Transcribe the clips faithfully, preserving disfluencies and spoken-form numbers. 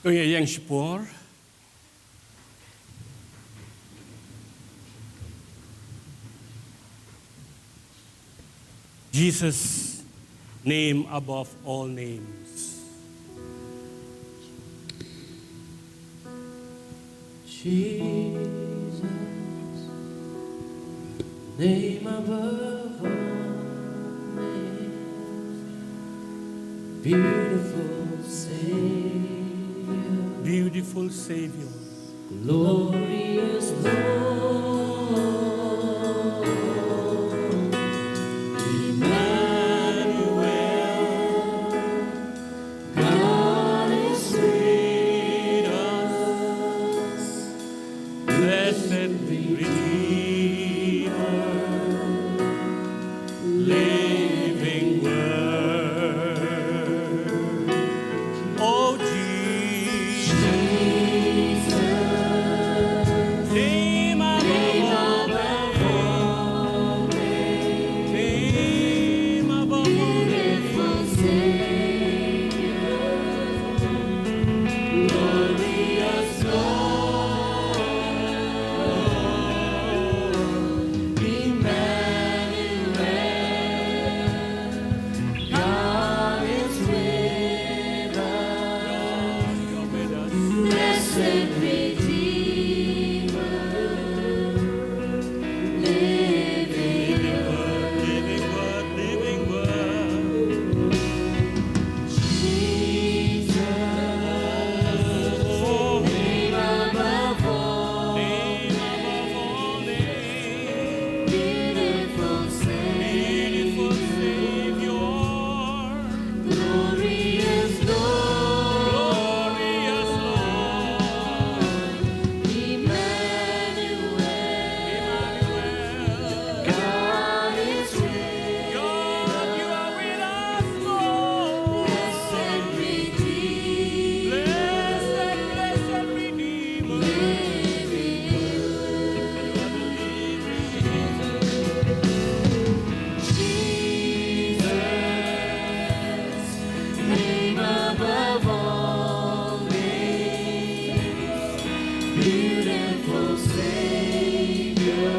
Kong ïa ïeng shipor. Jesus, name above all names. Jesus, name above all names. Beautiful Savior. Beautiful Savior. Glorious Lord, Emmanuel, God is with us. Blessed Redeemer, living word. Oh, Jesus. Name above all names. Name above all names. Glorious Lord, Emmanuel, God is with us. Blessed Redeemer, living word, living word, living word. Jesus, name above all names. Name above all names. Beautiful Savior. Beautiful Savior. Glorious Lord. Glorious Lord. Emmanuel. Emmanuel. God is with us. God, you are with us, Lord. Blessed Redeemer. Blessed, blessed Redeemer. Living Jesus, name above all names, beautiful Savior,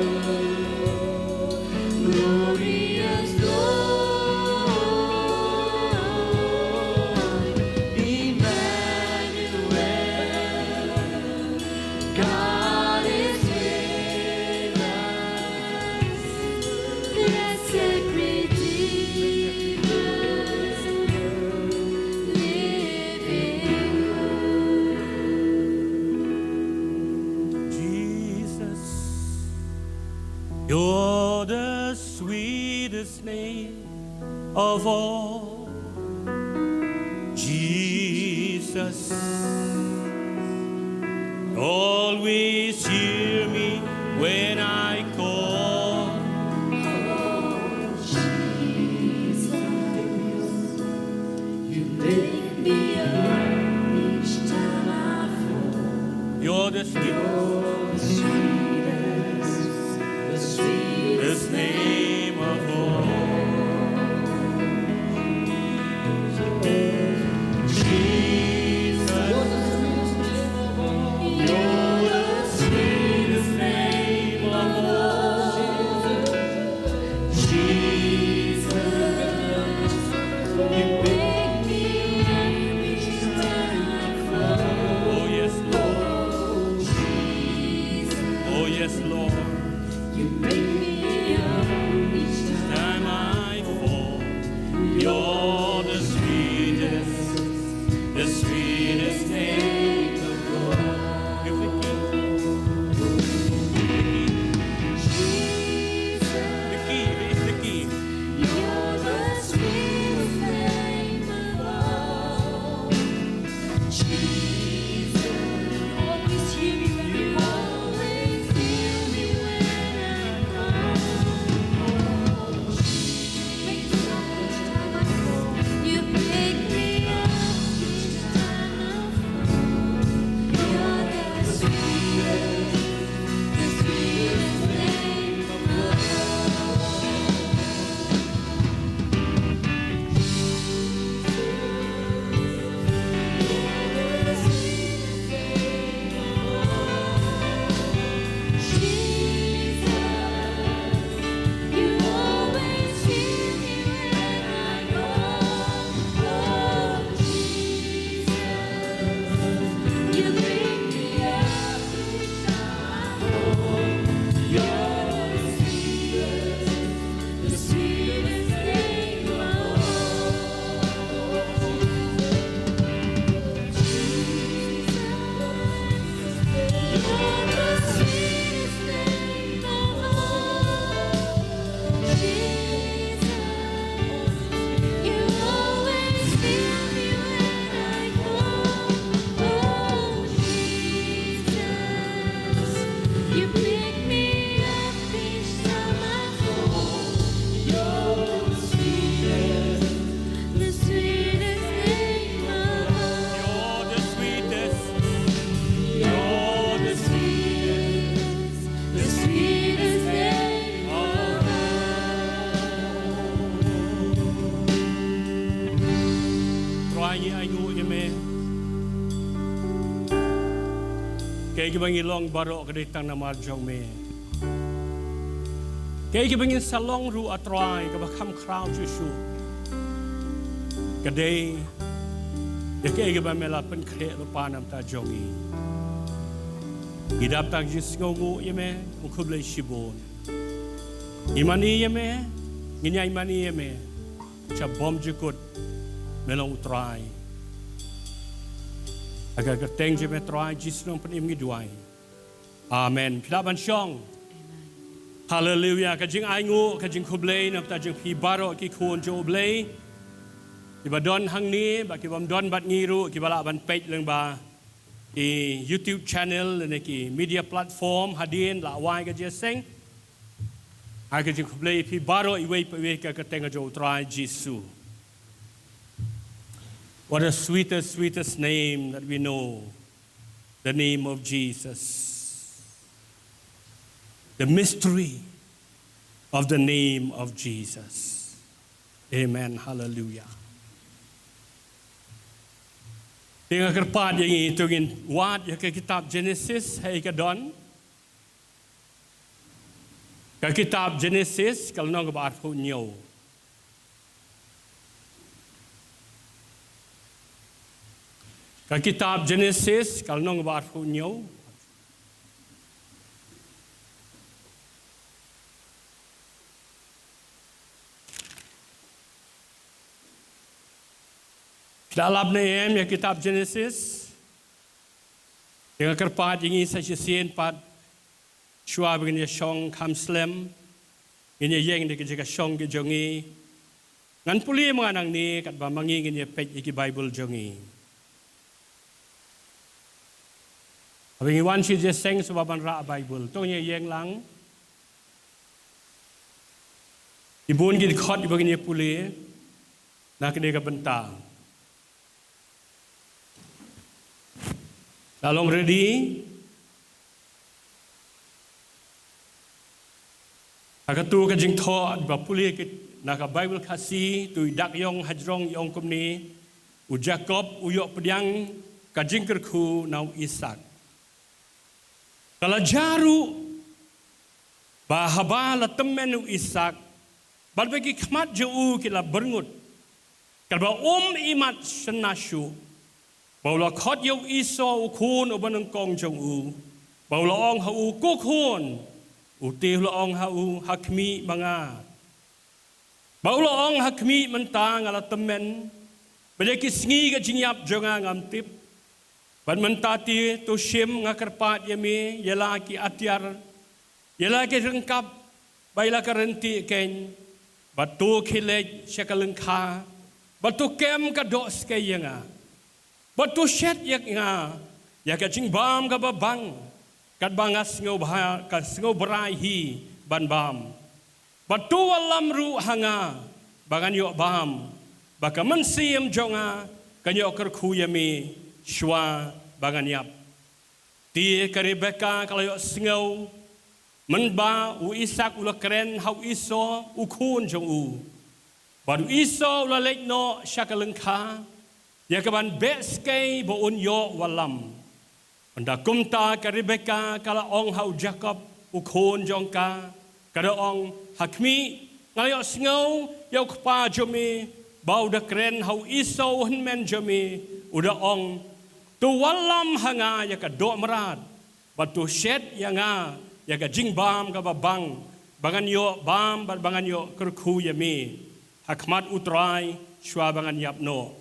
glorious Lord, Emmanuel. God is with us. Blessed Redeemer, living Jesus, you're the sweetest name of all. Jesus, always hear me when I call. Oh, Jesus, you pick me up each time I fall. You're the sweetest. You're the sweetest. The sweetest name of all. Jesus, you're the sweetest name of all. Jesus, you pick me up each time I fall. Oh, yes, Lord. Oh, Jesus. Oh, yes, Lord. You pick me up each time I fall. You're the sweetest, the sweetest name of all. Lift the key. Jesus. The key, raise the key. Kaei kaba ngi long baroh ka dei tang namar jong me. Kaei kaba ngin sa long ruh, A Trai, kaba kham khraw shuh shuh, ka dei ïa kaei kaba me la pynkhreh lypa na ka bynta jong ngi. Ngi dap tang jingsngewnguh ïa me, khublei shibun. Ngi mane ïa me, ngin ïai mane ïa me. Sha bymjukut me long U Trai. Ha ka kyrteng jong me Trai Jisu Nongpynim ngi duwai. Amen. Phi lah ban shong. Haleluia. Ka jingainguh, ka jingkhublei na ka bynta jong phi baroh ki khun jong U Blei kiba don hangne bad ki bym don bad ngi ruh, kiba lah ban peit lyngba ki YouTube channel ne ki media platform hadien la wai ka jingïaseng. Ai ka jingkhublei phi baroh iwei pa iwei ha ka kyrteng jong U Trai Jisu. What a sweetest, sweetest name that we know. The name of Jesus. The mystery of the name of Jesus. Amen. Hallelujah. Te nga kyrpad ïa ngi to ngin wad ïa ka kitab Genesis ha ka don. Ka kitab Genesis, ka lynnong kaba arphew hynñiew. Ka kitab Genesis, ka lynnong kaba arphew hynñiew. Phi lah lap ne em ïa kitab Genesis? Te nga kyrpad ïa ngi sa shisien pat, shuwa ba ngin ïa shong kham slem, ngin ïa ïeng da ka jingïashong ka jong ngi. Ngan pule ma nga nangne katba ma ngi ngin ïa peit ïa ki Baibl jong ngi. Haba ngi wan sha jingïaseng shuwa ban rah Baibl, to ngin ïa ïeng lang. Ki bun ki dkhot kiba ngin ïa pule na kane ka bynta. La long ready? Ha kato ka jingthoh ba pule ki na ka Baibl Khasi, to i Dak Ïong Hajrong i ong kumne, u Jakob u ïoh pdiang ka jingkyrkhu na u Isak. Ka la jia ruh ba haba la tymmen u Isak, bad ba ki khmat jong u ki la byrngut, katba um imat shynna shuh, ba u la khot ïa u Esau u khun uba nyngkong jong u, ba u la ong ha u, ko khun. U te u la ong ha u, ha khmih ma nga. Ba u la ong, ha khmih, mynta nga la tymmen, bad ïa ki sngi ka jingïap jong nga ngam tip. Bad mynta te to shim, nga kyrpad ïa me ïa la ki atiar, ïa la ki ryngkap, bad ïa la ka ryntieh keiñ. Bad to khie leit sha ka lyngkha, bad to kem ka doh skei ïa nga. Bad to shet ïa nga ïa ka jingbam kaba bang, katba nga sngewbha, ka sngewbha hi ban bam. Bad to wallam ruh ha nga ba ngan ïoh bam, ba ka mynsiem jong nga kan ïoh kyrkhu ïa me shuwa ba ngan ïap. Te ka Rebeka ka la ïohsngew mynba u Isak u la kren ha u Esau u khun jong u. Bad u Esau u la leit noh sha ka lyngkha ïa kaban beh skei ba un ïoh wallam. Ynda kumta ka Rebeka ka la ong ha u Jakob u khun jong ka, ka da ong, ha khmih, nga la ïohsngew ïa u kpa jong me ba u da kren ha u Esau u hynmen jong me, u da ong, to wallam ha nga ïa ka doh mrad, bad to shet ïa nga ïa ka jingbam kaba bang, ba ngan ïoh bam bad ba ngan ïoh kyrkhu ïa me ha khmat U Trai shuwa ba ngan ïap noh.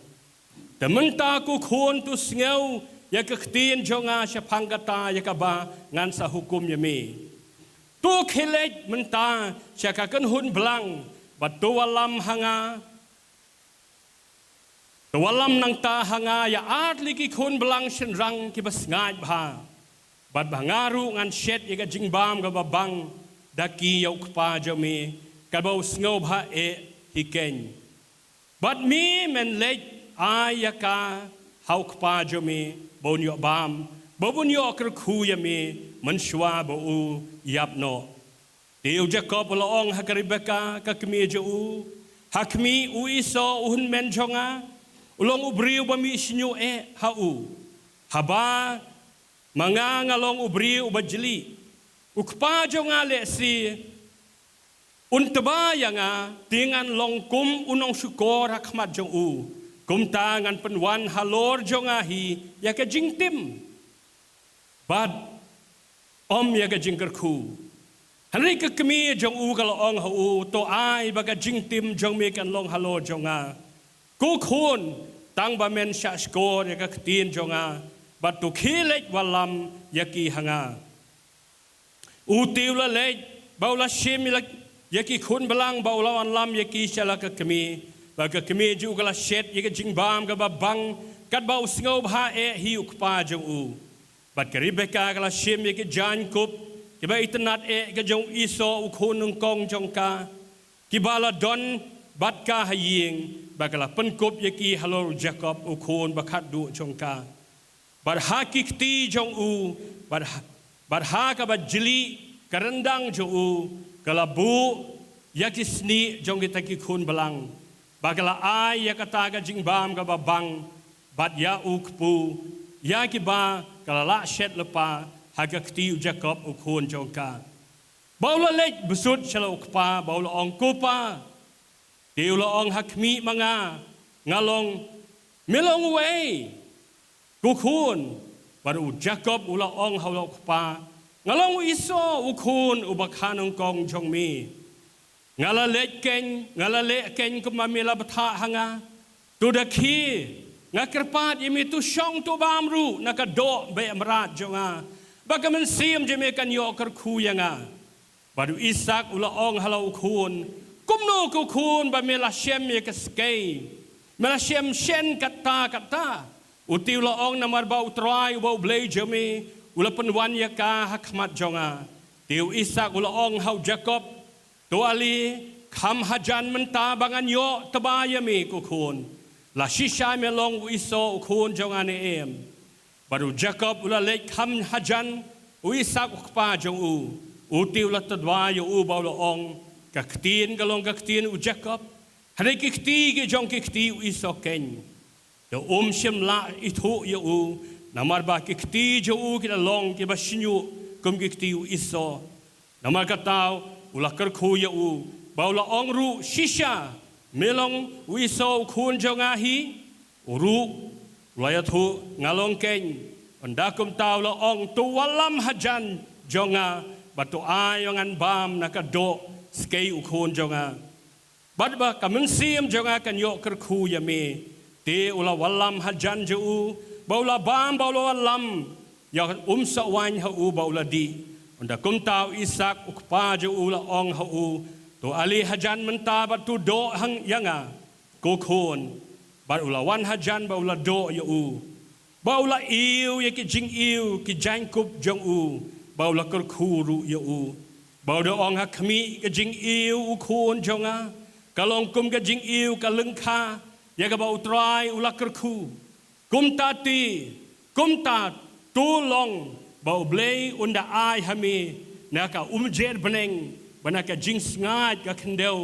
Te mynta ko khun, to sngew ïa ka ktien jong nga shaphang kata ïa kaba ngan sa hukum ïa me. To khie leit mynta sha ka kynhun blang, bad to wallam ha nga, to wallam nangta ha nga ïa ar tylli ki khun blang shynrang kiba sngaid bha, bad ba nga ruh ngan shet ïa ka jingbam kaba bang da ki ïa u kpa jong me, katba u sngewbha eh hi keiñ. Bad me men leit ai ïa ka ha u kpa jong me ba un ïoh bam, ba un ïoh kyrkhu ïa me mynshuwa ba u ïap noh. Te u Jakob u la ong ha ka Rebeka ka kmie jong u, ha khmih, u Esau u hynmen jong nga u long u briew ba mih shñiuh eh ha u. Haba Ma nga nga long u briew uba jlieh. U kpa jong nga lehse un tba ïa nga, te ngan long kum u nongshukor ha khmat jong u. Kumta ngan pynwan halor jong nga hi ïa ka jingtim, bad ym ïa ka jingkyrkhu. Hynrei ka kmie jong u ka la ong ha u, to ai ba ka jingtim jong me kan long halor jong nga, ko khun, tang ba men shah shkor ïa ka ktien jong nga, bad to khie leit wallam ïa ki ha nga. U te u la leit, ba u la shim ïa la, ïa ki khun blang, ba u la wallam ïa ki sha la ka kmie, ba ka kmie jong u ka la shet ïa ka jingbam kaba bang, katba u sngewbha eh hi u kpa jong u. Bad ka Rebeka ka la shim ïa ki jaiñkup kiba itynnad eh ka jong u Esau u khun nyngkong jong ka, kiba la don bad ka ha ïing, bad ka la pynkup ïa ki halor u Jakob u khun ba khatduh jong ka. Bad ha ki kti jong u, bad ha, bad ha kaba jlieh ka ryndang jong u, ka la buh ïa ki snieh jong kita ki khun blang, bad ka la ai ïa kata ka jingbam kaba bang, bad ïa u kpu, ïa kiba ka la lah shet lypa ha ka kti u Jakob u khun jong ka. Ba u la leit bsut sha la u kpa, ba u la ong, ko pa. Te u la ong ha khmih ma nga, nga long, me long uei, ko khun? Bad u Jakob u la ong ha u la u kpa, nga long u Esau u khun uba kha nyngkong jong me. Nga la leh keiñ, nga la leh keiñ kumba me la bthah ha nga. To da khie, nga kyrpad ïa me, to shong to bam ruh na ka doh beh mrad jong nga, ba ka mynsiem jong me kan ïoh kyrkhu ïa nga. Bad u Isak u la ong ha la u khun, kumno ko khun ba me la shem ïa ka skei, me la shem shen katta katta? U te u la ong, namar ba U Trai uba U Blei jong me u la pynwan ïa ka ha khmat jong nga. Te u Isak u la ong ha u Jakob, to ale, kham hajan mynta ba ngan ïoh tba ïa me ko khun. La shisha me long u Esau u khun jong nga ne em? Bad u Jakob u la leit kham hajan u Isak u kpa jong u. U te u la tba ïa u ba u la ong, ka ktien ka long ka ktien u Jakob, hynrei ki kti ki jong ki kti u Esau keiñ. Te um shym lah ithuh ïa u, namar ba ki kti jong u ki la long kiba shñiuh kum ki kti u Esau. Namar kata u la kyrkhu ïa u, ba u la ong ruh, shisha me long u Esau u khun jong nga hi? U ruh u la ïathuh, nga long keiñ. Ynda kumta u la ong, to wallam hajan jong nga, bad to ai ba ngan bam na ka doh skei u khun jong nga, bad ba ka mynsiem jong nga kan ïoh kyrkhu ïa me. Te u la wallam hajan jong u, ba u la bam, ba u la wallam ïa um soh waiñ ha u ba u la dih. Ynda kumta u Isak u kpa jong u la ong ha u, to ale hajan mynta bad to doh hang ïa nga ko khun. Bad u la wan hajan ba u la doh ïa u, ba u la ïew ïa ki jingïew ki jaiñkup jong u, ba u la kyrkhu ruh ïa u. Ba u da ong ha khmih, ka jingïew u khun jong nga ka long kum ka jingïew ka lyngkha ïa kaba U Trai u la kyrkhu. Kumta te, kumta to long ba U Blei un da ai ha me na ka umjer bneng, bad na ka jingsngaid ka khyndew,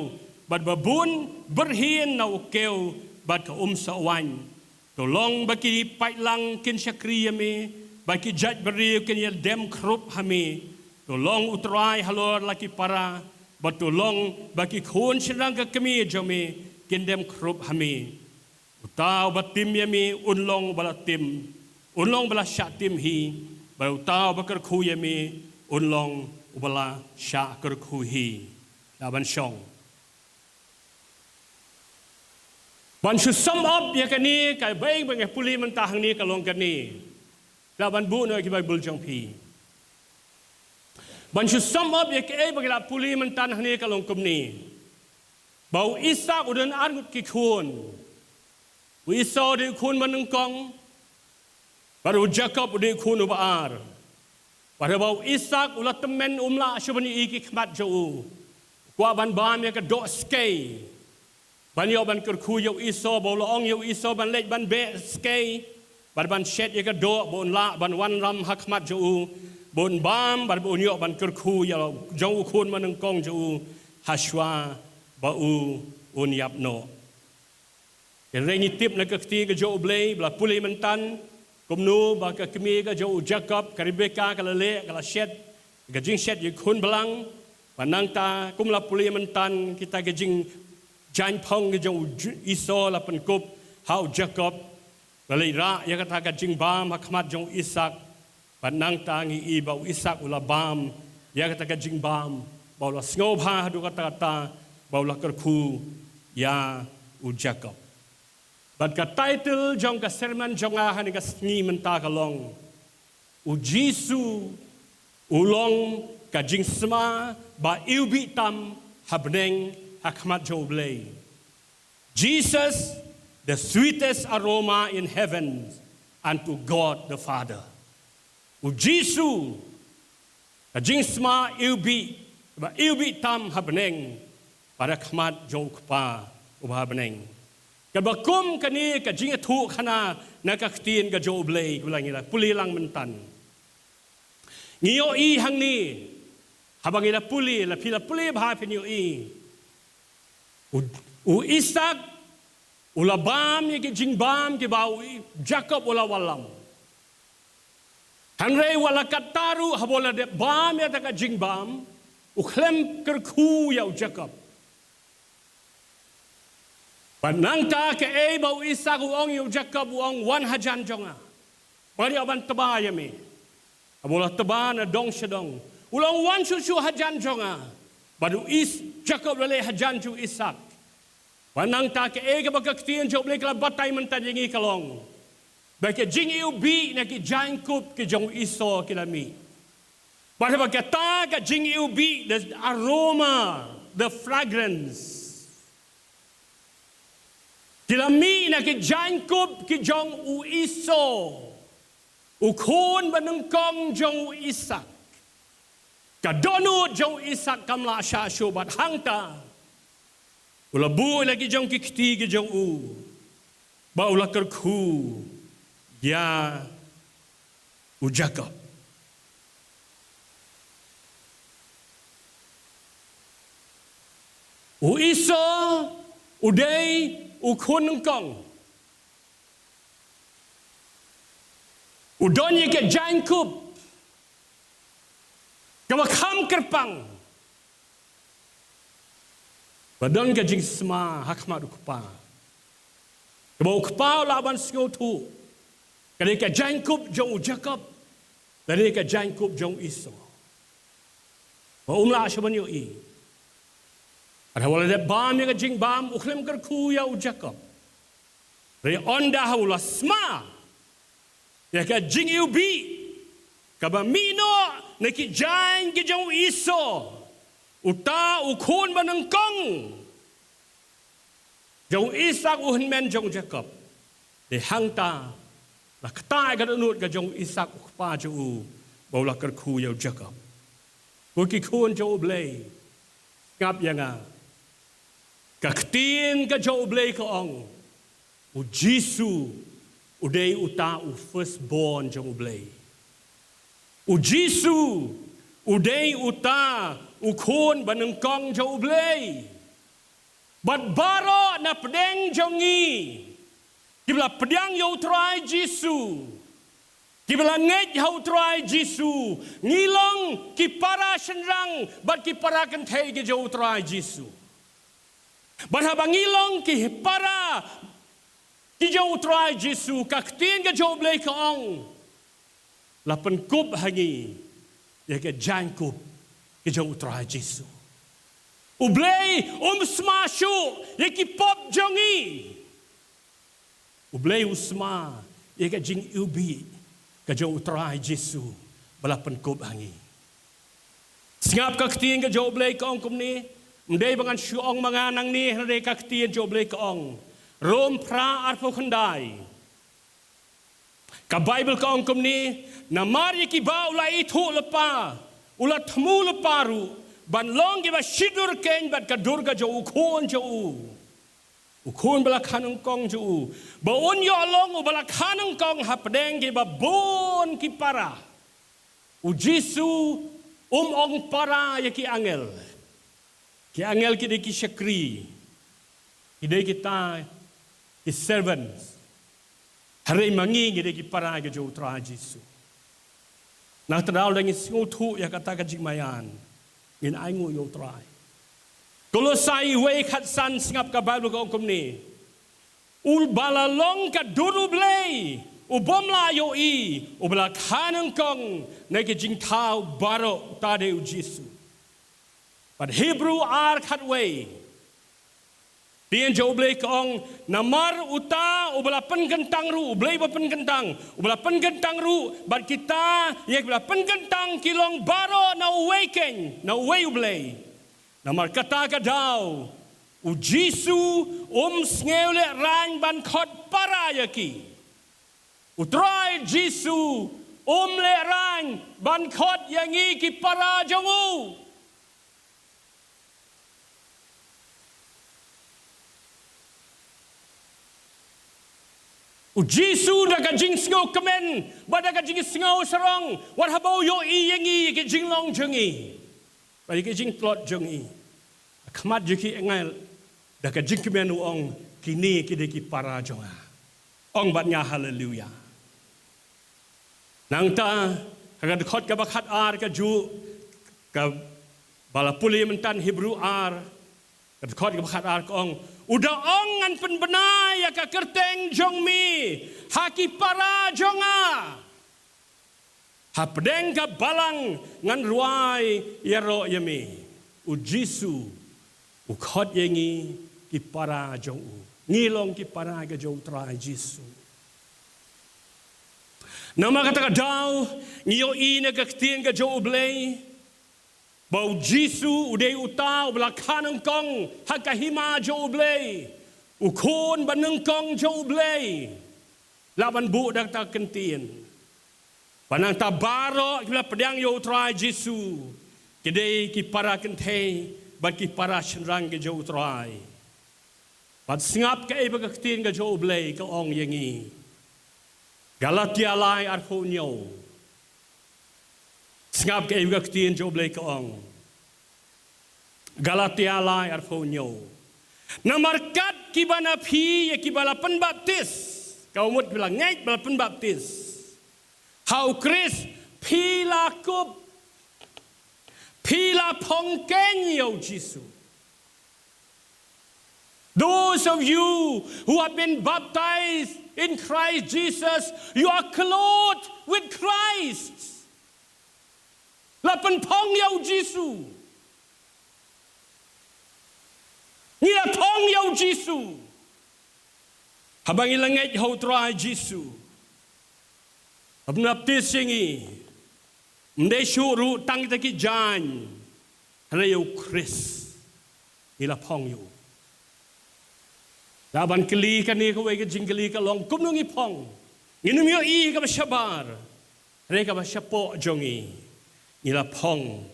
bad ba bun byrhien na u kew bad ka um soh waiñ. To long ba ki paidlang kin shakri ïa me, ba ki jait briew kin ïa dem khrup ha me. To long U Trai halor la ki para, bad to long ba ki khun shynrang ka kmie jong me kin dem khrup ha me. Uta uba tim ïa me un long ba la tim, un long ba la shah tim hi, bad uta uba kyrkhu ïa me un long uba la shah kyrkhu hi. Lah ban shong. Ban shu sum up ïa kane, ka ba nga pule mynta hangne ka long kane. Lah ban buh noh ïa ki Baibl jong phi. Ban shu sum up ïa kaei ba ngi la pule mynta hangne ka long kumne. Ba u Isak u don arngut ki khun. U Esau u dei u khun ba nyngkong. Bad u Jakob u dei u khun uba ar. Bad haba u Isak u la tymmen, um lah shuh ban ïohi ki khmat jong u. U kwah ban bam ïa ka doh skei. Ban ïoh ban kyrkhu ïa u Esau, ba u la ong ïa u Esau ban leit ban beh skei. Bad ban shet ïa ka doh, ba un lah ban wanrah ha khmat jong u. Ba un bam, bad ba un ïoh ban kyrkhu ïa la jong u khun ba nyngkong jong u. Hashwa ba u un ïap noh. Hynrei ngi tip na ka ktien ka jong U Blei, ba la pule mynta, Kumno ba ka kmie ka jong u Jakob, ka Rebeka, ka la leh, ka la shet, ka jingshet ïa u khun blang, bad nangta, kum la pule mynta, kita ki jingjaiñphong ki jong u Ju-, Esau la pynkup, ha u Jakob, la leit rah, ïa kata ka jingbam, ha khmat jong u Isak, bad nangta ngi i ba u Isak u la bam, ïa kata ka jingbam, ba u la sngewbha haduh katta katta, ba u la kyrkhu, ïa u Jakob. Bad ka title jong ka sermon jong nga ha kane ka sngi mynta ka long. U Jisu, u long ka jingsma, ba iwbih tam, ha bneng, ha khmat jong u Blei. Jesus, the sweetest aroma in heaven unto God the Father. U Jisu, ka jingsma iwbih, ba iwbih tam ha bneng, bad ha khmat jong u Kpa, uba ha bneng. Kaba kum kane ka jingïathuh khana, na ka ktien ka jong u Blei, kaba la ngi la pule lang mynta. Ngi ïohi hangne, haba ngi la pule, la phi la pule bha phin ïohi. U, u Isak, u la bam ïa ki jingbam kiba u I-, Jakob u la wallam. Hynrei wat la katta ruh haba u la dep bam ïa kata ka jingbam, u khlem kyrkhu ïa u Jakob. Bad nangta kaei ba u Isak u ong ïa u Jakob u ong wan hajan jong nga. Ba ngan ïoh ban tba ïa me. Haba u la tba na dong sha dong. U la ong wan shuh shuh hajan jong nga. Bad u Is-, Jakob la leit hajan jong u Isak. Bad nangta kaei kaba ka ktien jong u Blei ka la batai mynta ïa ngi ka long. Ba ka jingiwbih na ki jaiñkup ki jong u Esau ki la mih. Bad haba kata ka jingiwbih, the aroma, the fragrance. Ki la mih na ki jaiñkup ki jong u Esau. U khun banyngkong jong u Isak. Ka dohnud jong u Isak kam lah shah shuh bad hangta. U la buh ïa la ki jong ki kti ki jong u. Ba u la kyrkhu. Ïa u Jakob. U Esau, u dei, u khun nyngkong. U don ïa ka jaiñkup. Kaba kham kyrpang. Ba don ka jingsma ha khmat u kpa. Kaba u kpa u lah ban sngewthuh. Ka dei ka jaiñkup jong u Jakob. Ka dei ka jaiñkup jong u Esau. Ba um lah shuh ban ïohi. Hynrei wat la dep bam ïa ka jingbam u khlem kyrkhu ïa u Jakob. Hynrei ynda u la sma. Ïa ka jingiwbih. Kaba mih noh na ki jaiñ ki jong u Esau. Uta u khun banyngkong. Jong u Isak u hynmen jong u Jakob. Dei hangta. La ktah ïa ka dohnud ka jong u Isak u kpa jong u. Ba u la kyrkhu ïa u Jakob. Ko ki khun jong u Blei. Sngap ïa nga. Ka ktien ka jong u Blei ka ong. U Jisu, u dei uta u firstborn jong u Blei. U Jisu, u dei uta u khun banyngkong jong u Blei. Bad baroh na pdeng jong ngi. Kiba la pdiang ïa u Trai Jisu. Kiba la ngeit ha u Trai Jisu. Ngi long ki para shynrang, bad ki para kynthei ki jong u Trai Jisu. Bad haba ngi long ki para, ki jong u Trai Jisu, ka ktien ka jong u Blei ka ong. La pynkup ha ngi, ïa ka jaiñkup, ki jong u Trai Jisu. U Blei, um sma shuh, ïa ki pop jong ngi. U Blei u sma, ïa ka jingiwbih, ka jong u Trai Jisu, ba la pynkup ha ngi. Sngap ka ktien ka jong u Blei ka ong kumne, ym dei ba ngan shu ong ma nga nangne, hynrei ka ktien jong u Blei ka ong. Rom phra arphew khyndai. Ka Baibl ka ong kumne, namar ïa kiba u la ithuh lypa, u la thmu lypa ruh, ban long kiba shidur khein bad ka dur ka jong u khun jong u. U khun ba la kha nyngkong jong u. Ba un ïoh long uba la kha nyngkong hapdeng kiba bun ki para. U Jisu um ong para ïa ki angel. Ki angel ki dei ki shakri. Ki dei kita ki servants. Hynrei ma ngi ngi dei ki para ka jong U Trai Jisu. Na kata ka daw lada ngi sngewthuh ïa kata ka jingmaïan, ngin ainguh ïa U Trai. Kolosai wei khatsan, sngap, ka Baibl ka ong kumne: Uba la long ka dur U Blei, u bym la ïohi, uba la kha nyngkong na ki jingthaw baroh, uta dei U Jisu. Bad Hebru ar khatwei, ktien jong U Blei ka ong: Namar uta uba la pynkyntang ruh, U Blei uba pynkyntang, uba la pynkyntang ruh bad kita ïa kiba la pynkyntang ki long baroh na uwei keiñ, na uwei U Blei. Namar kata ka daw U Jisu um sngew lehraiñ ban khot para ïa ki. U Trai Jisu um lehraiñ ban khot ïa ngi ki para jong u. U Jisu da ka jingsngewkmen bad da ka jingsngewsarong, wat haba u ïohi ïa ngi, ïa ki jinglong jong ngi, bad ïa ki jingtlot jong ngi, ha khmat jong ki angel, da ka jingkmen u ong: Kine ki dei ki para jong nga. Ong bad nga haleluya. Nangta ha ka dkhot kaba khatar kajuh, kaba la pule mynta, Hebru ar, ka dkhot kaba khatar ka ong: U da ong, ngan pynbna ïa ka kyrteng jong me ha ki para jong nga. Hapdeng ka balang ngan rwai ïaroh ïa me. U Jisu u khot ïa ngi ki para jong u. Ngi long ki para ka jong U Trai Jisu. Namar kata ka daw ngi ïohi na ka ktien ka jong U Blei ba U Jisu u dei uta uba la kha nyngkong ha ka hima jong U Blei, U Khun ba nyngkong jong U Blei. Lah ban buh da kata ka ktien ba nangta baroh kiba la pdiang ïa U Trai Jisu ki dei ki para kynthei bad ki para shynrang ka jong U Trai. Bad sngap kaei ba ka ktien ka jong U Blei ka ong ïa ngi. Galatia lai arphew hynñiew. Sngap kaei ba ka ktien jong U Blei ka ong. Galatia lai arphew hynñiew. Namar katkiba na phi ïa kiba la pynbaptis, ka mut ba la ngeit ba la pynbaptis ha U Khrist, phi la kup, phi la phong keiñ ïa U Jisu. Those of you who have been baptized in Christ Jesus, you are clothed with Christ. La pynphong ïa U Jisu. Ngi la phong ïa U Jisu. Haba ngi la ngeit ha U Trai Jisu, haba la baptis ïa ngi, ym dei shuh ruh tang kita ki jaiñ, hynrei ïa U Khrist ngi la phong ïa u. Lah ban kylli kane kawei ka jingkylli ka long, kumno ngi phong? Ngin ym ïohi kaba shabar, hynrei kaba shapoh jong ngi, ngi la phong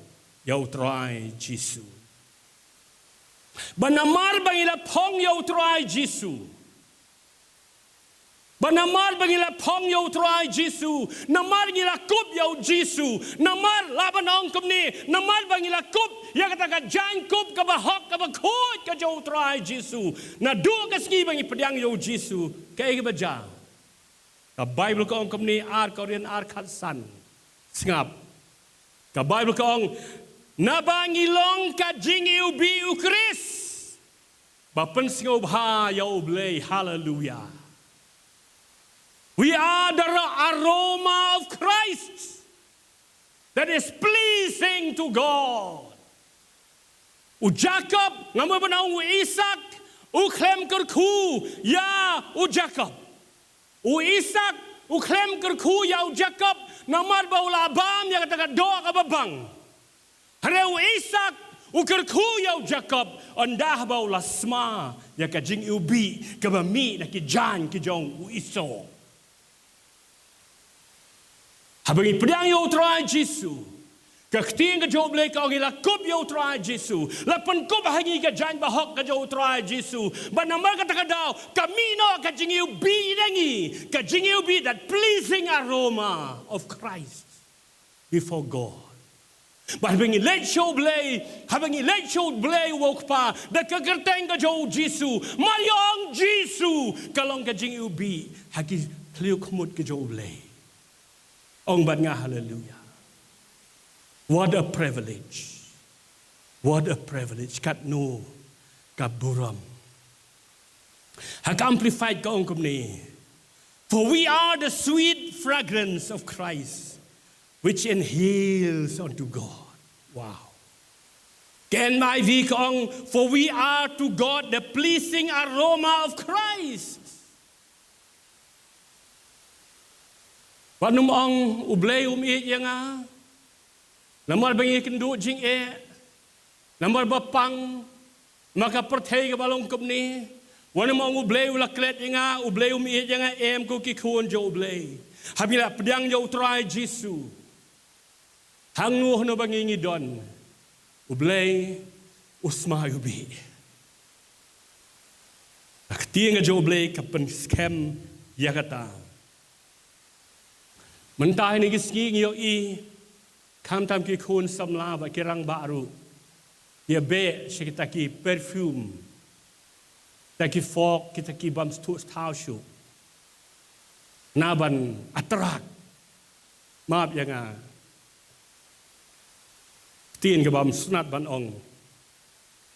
ïa U Trai Jisu. Ba namar ba ngi la phong ïa U Trai Jisu, ba namar ba ngi la phong ïa U Trai Jisu, namar ngi la kup ïa U Jisu, namar, lah ban ong kumne, namar ba ngi la kup ïa kata ka jaiñkup kaba hok kaba khuid ka jong U Trai Jisu, naduh ka sngi ba ngi pdiang ïa U Jisu, kaei kaba jia? Ka Baibl ka ong kumne, ar Korinth ar khatsan. Sngap. Ka Baibl ka ong, naba ngi long ka jingiwbih U Khrist ba pynsngewbha ïa U Blei. Haleluya. We are the aroma of Christ that is pleasing to God. U Jakob, nga mut ban ong u Isak, u khlem kyrkhu ïa u Jakob. U Isak u khlem kyrkhu ïa u Jakob namar ba u la bam ïa kata ka doh kaba bang. Hynrei u Isak u kyrkhu ïa u Jakob ynda ba u la sma ïa ka jingiwbih kaba mih na ki jaiñ ki jong u Esau. Haba ngi pdiang ïa U Trai Jisu, ka ktien ka jong U Blei ka ong ngi la kup ïa U Trai Jisu, la pynkup ha ngi ka jaiñ bahok ka jong U Trai Jisu. Ba namar kata ka daw ka mih noh ka jingiwbih na ngi, ka jingiwbih, that pleasing aroma of Christ before God. Bad haba ngi leit sha U Blei, haba ngi leit sha U Blei uba U Kpa da ka kyrteng ka jong U Jisu, mar ïa ong Jisu, ka long ka jingiwbih ha ki khliew khmut ka jong U Blei. Ong bad nga haleluya. What a privilege. What a privilege. Katno ka burom. Ha ka Amplified ka ong kumne. For we are the sweet fragrance of Christ, which inhales unto God. Wow. Ka N I V ka ong, for we are to God the pleasing aroma of Christ. Wat nym ong U Blei um ïeit ïa nga. Namar ba ngi kynduh jingeh. Namar ba pang. Namar ka pyrthei kaba long kumne. Wat nym ong U Blei u la klet ïa nga, U Blei um ïeit ïa nga, em ko ki khun jong U Blei. Haba ngi la pdiang ïa U Trai Jisu. Hangno hangno ba ngi ngi don. U Blei u sma ïa u bih. Ka ktien ka jong U Blei ka pynskhem ïa kata. Mynta ha kine ki sngi ngi ïohi khamtam ki khun samla bad ki rangbah ruh. Ki ïa beh sha kita ki perfume. Kita ki fog, kita ki bym sngewthuh sngewthuh shuh. Na ban attract. Map ïa nga. Ktien kaba ym sngewtynnat ban ong.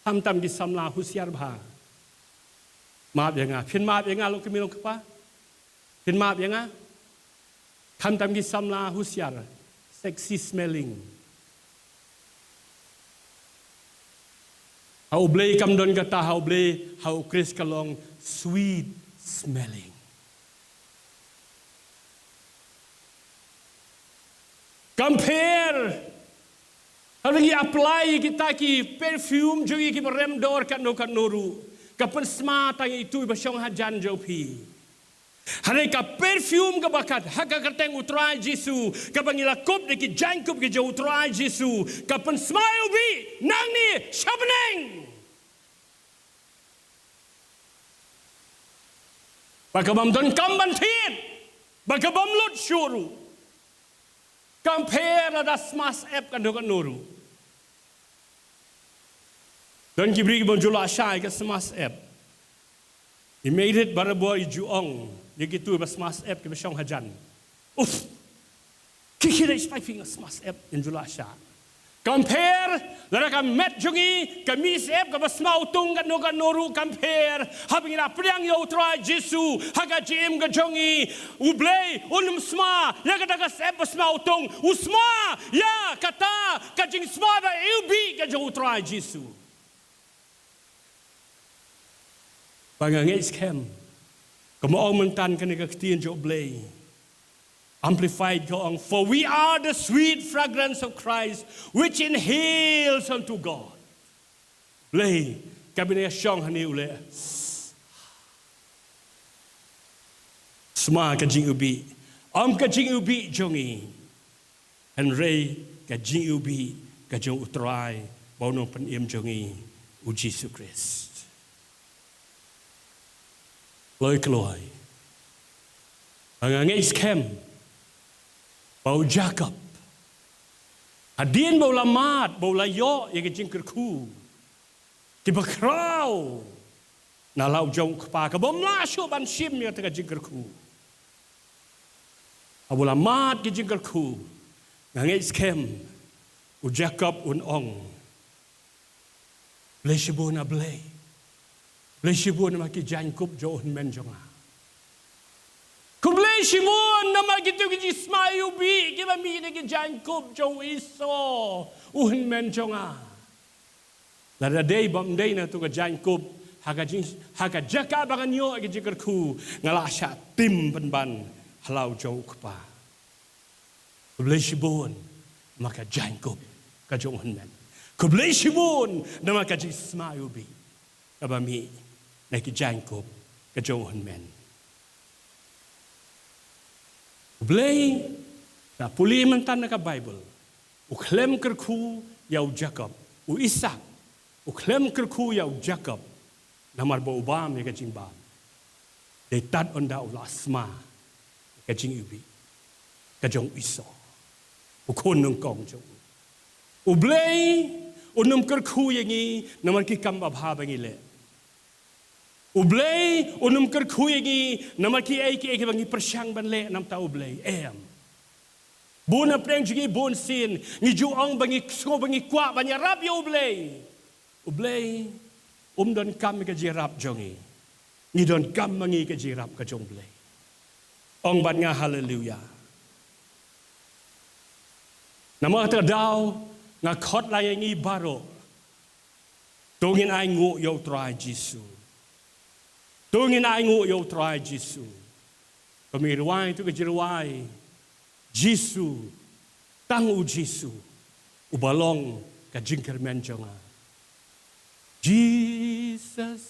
Khamtam ki samla husiar bha. Map ïa nga. Phin map ïa nga long kmie long kpa. Phin map ïa nga. Khamtam ki samla husiar. Sexy smelling. Ha U Blei kam don kata, ha U Blei, ha U Khrist ka long sweet smelling. Compare. Haba ngi apply kita ki perfume jong ngi kiba rem dor katno katno ruh. Ka pynsma tang ïa itu iba shong hajan jong phi. Hynrei ka perfume kaba kat ha ka kyrteng U Trai Jisu, kaba ngi la kup da ki jaiñkup ki jong U Trai Jisu, ka pynsma ïa u bih nangne sha bneng. Ba ka bym don kam ban thied, ba ka bym lut shuh ruh. Compare lada sma syep katno katno ruh. Don ki briew ki bym ju lah shai ka sma syep. I mei rit barabor i ju ong ïa kitu ba sma syep kiba shong hajan. Uff. Ki khie dei stai phi nga sma syep, ym ju lah shai. Compare lada ka met jong ngi ka mih syep kaba sma utung katno katno ruh, compare haba ngi la pdiang ïa U Trai Jisu ha ka jingim ka jong ngi. U Blei un ym sma ïa kata ka syep ba sma utung, u sma ïa kata ka jingsma ba ïa u bih ka jong U Trai Jisu. Ba nga ngeit skhem, kumba ong mynta kane ka ktien jong U Blei. Amplified ka ong, for we are the sweet fragrance of Christ, which inhales unto God. Blei, kaba ngi shong hangne u leh sma ka jingïubih, ym ka jingïubih jong ngi, hynrei ka jingïubih ka jong U Trai ba u Nongpynim jong ngi, U Jisu Khrist. Kloi kloi, ba nga ngeit skhem ba u Jakob, hadien ba u la mad, ba u la ïoh ïa ka jingkyrkhu, kiba khraw na la u jong u kpa, kaba ym lah shuh ban shim ïa kata ka jingkyrkhu. Haba u la mad ka jingkyrkhu, nga ngeit skhem u Jakob un ong, Blei shibun, A Blei. Blei shibun namar ki jaiñkup jong u hynmen jong nga. Khublei shibun namar kitu ki jingsma ïubih kiba mih na ki jaiñkup jong u Esau, u hynmen jong nga. Lada dei bym dei na tu ka jaiñkup, ha ka jing, ha ka jaka ba ngan ïoh ka jingkyrkhu, nga la shah tim pynban ha la u jong u kpa. Khublei shibun namar ka jaiñkup ka jong u hynmen. Khublei shibun namar ka jingsma ïubih kaba mih na ki jaiñkup ka jong u hynmen. U Blei, nga pule mynta na ka Baibl, u khlem kyrkhu ïa u Jakob, u Isak, u khlem kyrkhu ïa u Jakob namar ba u bam ïa ka jingbam. Dei tad ynda u la sma ïa ka jingïubih ka jong u Esau, u khun nyngkong jong u. U Blei un ym kyrkhu ïa ngi namar ki kam babha ba ngi leh. U Blei un ym kyrkhu ïa ngi namar kiei kiei kiba ngi pyrshang ban leh namar U Blei. Em. Bun na pdeng jong ngi bun sien ngi ju ong ba ngi sngew ba ngi kwah ban ïarap ïa U Blei. U Blei um donkam ïa ka jingïarap jong ngi. Ngi donkam ma ngi ka jingïarap ka jong U Blei. Ong bad nga haleluya. Namar kata ka daw nga khot lang ïa ngi baroh. To ngin ainguh ïa U Trai Jisu. To ngin ainguh ïa U Trai Jisu. Kum i rwai to ka jingrwai. Jisu. Tang U Jisu. Uba long ka jingkyrmen jong nga. Jesus.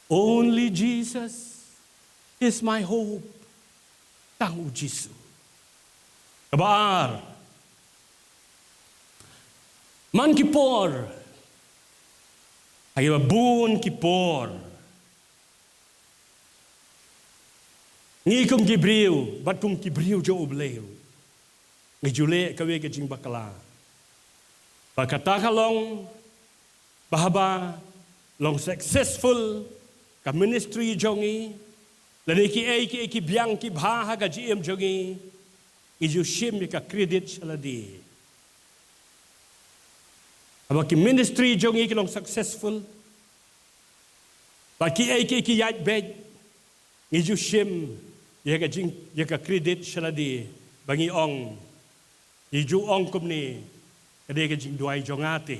Only Jesus is my hope. Tang U Jisu. Kaba ar. Man ki por. Ha kiba bun ki por. Ngi kum ki briew, bad kum ki briew jong U Blei. Ngi ju leh kawei ka jingbakla. Ba kata ka long, ba haba long successful ka ministry jong ngi, lane kiei kiei ki biang ki bha ha ka jingim jong ngi, ngi ju shim ïa ka credit sha lade. Haba ki ministry jong ngi ki long successful, bad kiei kiei ki ïaid beit, ngi ju shim ïa ka jing, ïa ka credit sha lade, ba ngi ong, ngi ju ong kumne, ka dei ka jingduwai jong nga te.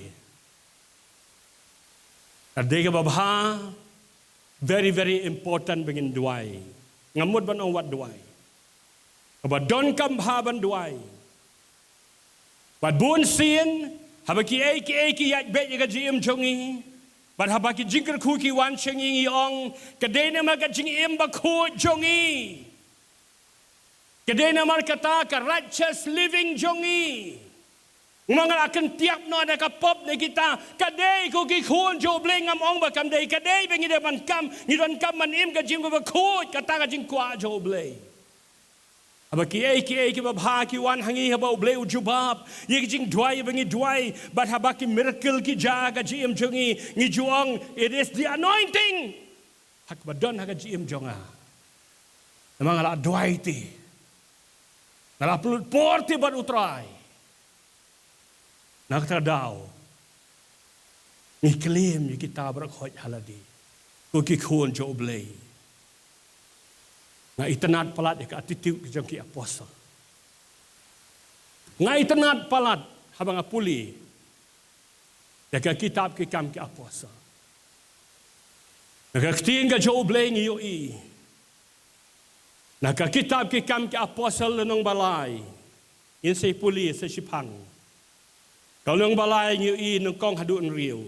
Ka dei kaba bha, very, very important ba ngin duwai. Ngam mut ban ong wat duwai. Kaba donkam bha ban duwai. Bad bun sien, haba kiei kiei ki ïaid beit ïa ka jingim jong ngi. Bad haba ki jingkyrkhu ki wan sha ngi, ngi ong, ka dei namar ka jingim bakhuid jong ngi. Ka dei namar kata ka righteous living jong ngi. Ngam nga la kyntiap noh da ka pop ne kita, ka dei ko ki khun jong U Blei, ngam ong ba kam dei, ka dei ba ngi dei ban kam, ngi donkam ban im ka jingim bakhuid, kata ka jingkwah jong U Blei. Haba kiei kiei kiba bha ki wan ha ngi, haba U Blei u jubab ïa ki jingduwai ba ngi duwai, bad haba ki miracle ki jia ha ka jingim jong ngi, ngi ju ong, it is the anointing. Ha kaba don ha ka jingim jong nga. Namar nga la duwai te. Nga la pynlut por te bad U Trai. Na kata ka daw, ngi claim ïa kita baroh khoit ha lade, ko ki khun jong U Blei. Nga itynnad palat ïa ka attitude jong ki apostle. Nga itynnad palat haba nga pule ïa ka kitab Ki Kam ki Apostle. Na ka ktien ka jong U Blei ngi ïohi, na ka kitab Ki Kam ki Apostle lynnong ba lai, ngin sa pule sa shiphang. Ka lynnong ba lai ngi ïohi nyngkong haduh hynriew.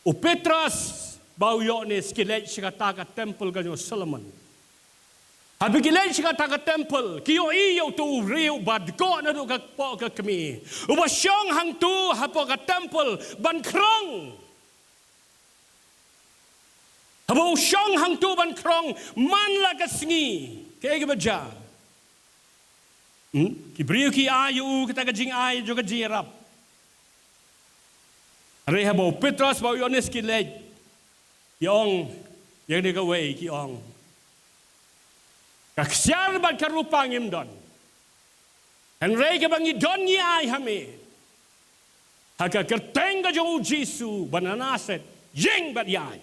U Petros bad u Ïoannis ki leit sha kata ka temple ka jong u Solomon. Haba ki leit sha kata ka temple, ki ïohi ïa uto u briew uba dkoh naduh ka kpoh ka kmie, uba shong hangto hapoh ka temple ban khrong. Haba u shong hangto ban khrong man la ka sngi, kaei kaba jia? Hmm? Ki briew ki ai ïa u kata ka jingai jong ka jingïarap. Hynrei haba u Petros bad u Ïoannis ki leit, ki ong, ïa kane kawei ki ong, ka ksiar bad ka rupa ngim don. Hynrei kaba ngi don ngi ai ha me. Ha ka kyrteng ka jong u Jisu ba na Nasareth, ïeng bad ïaid.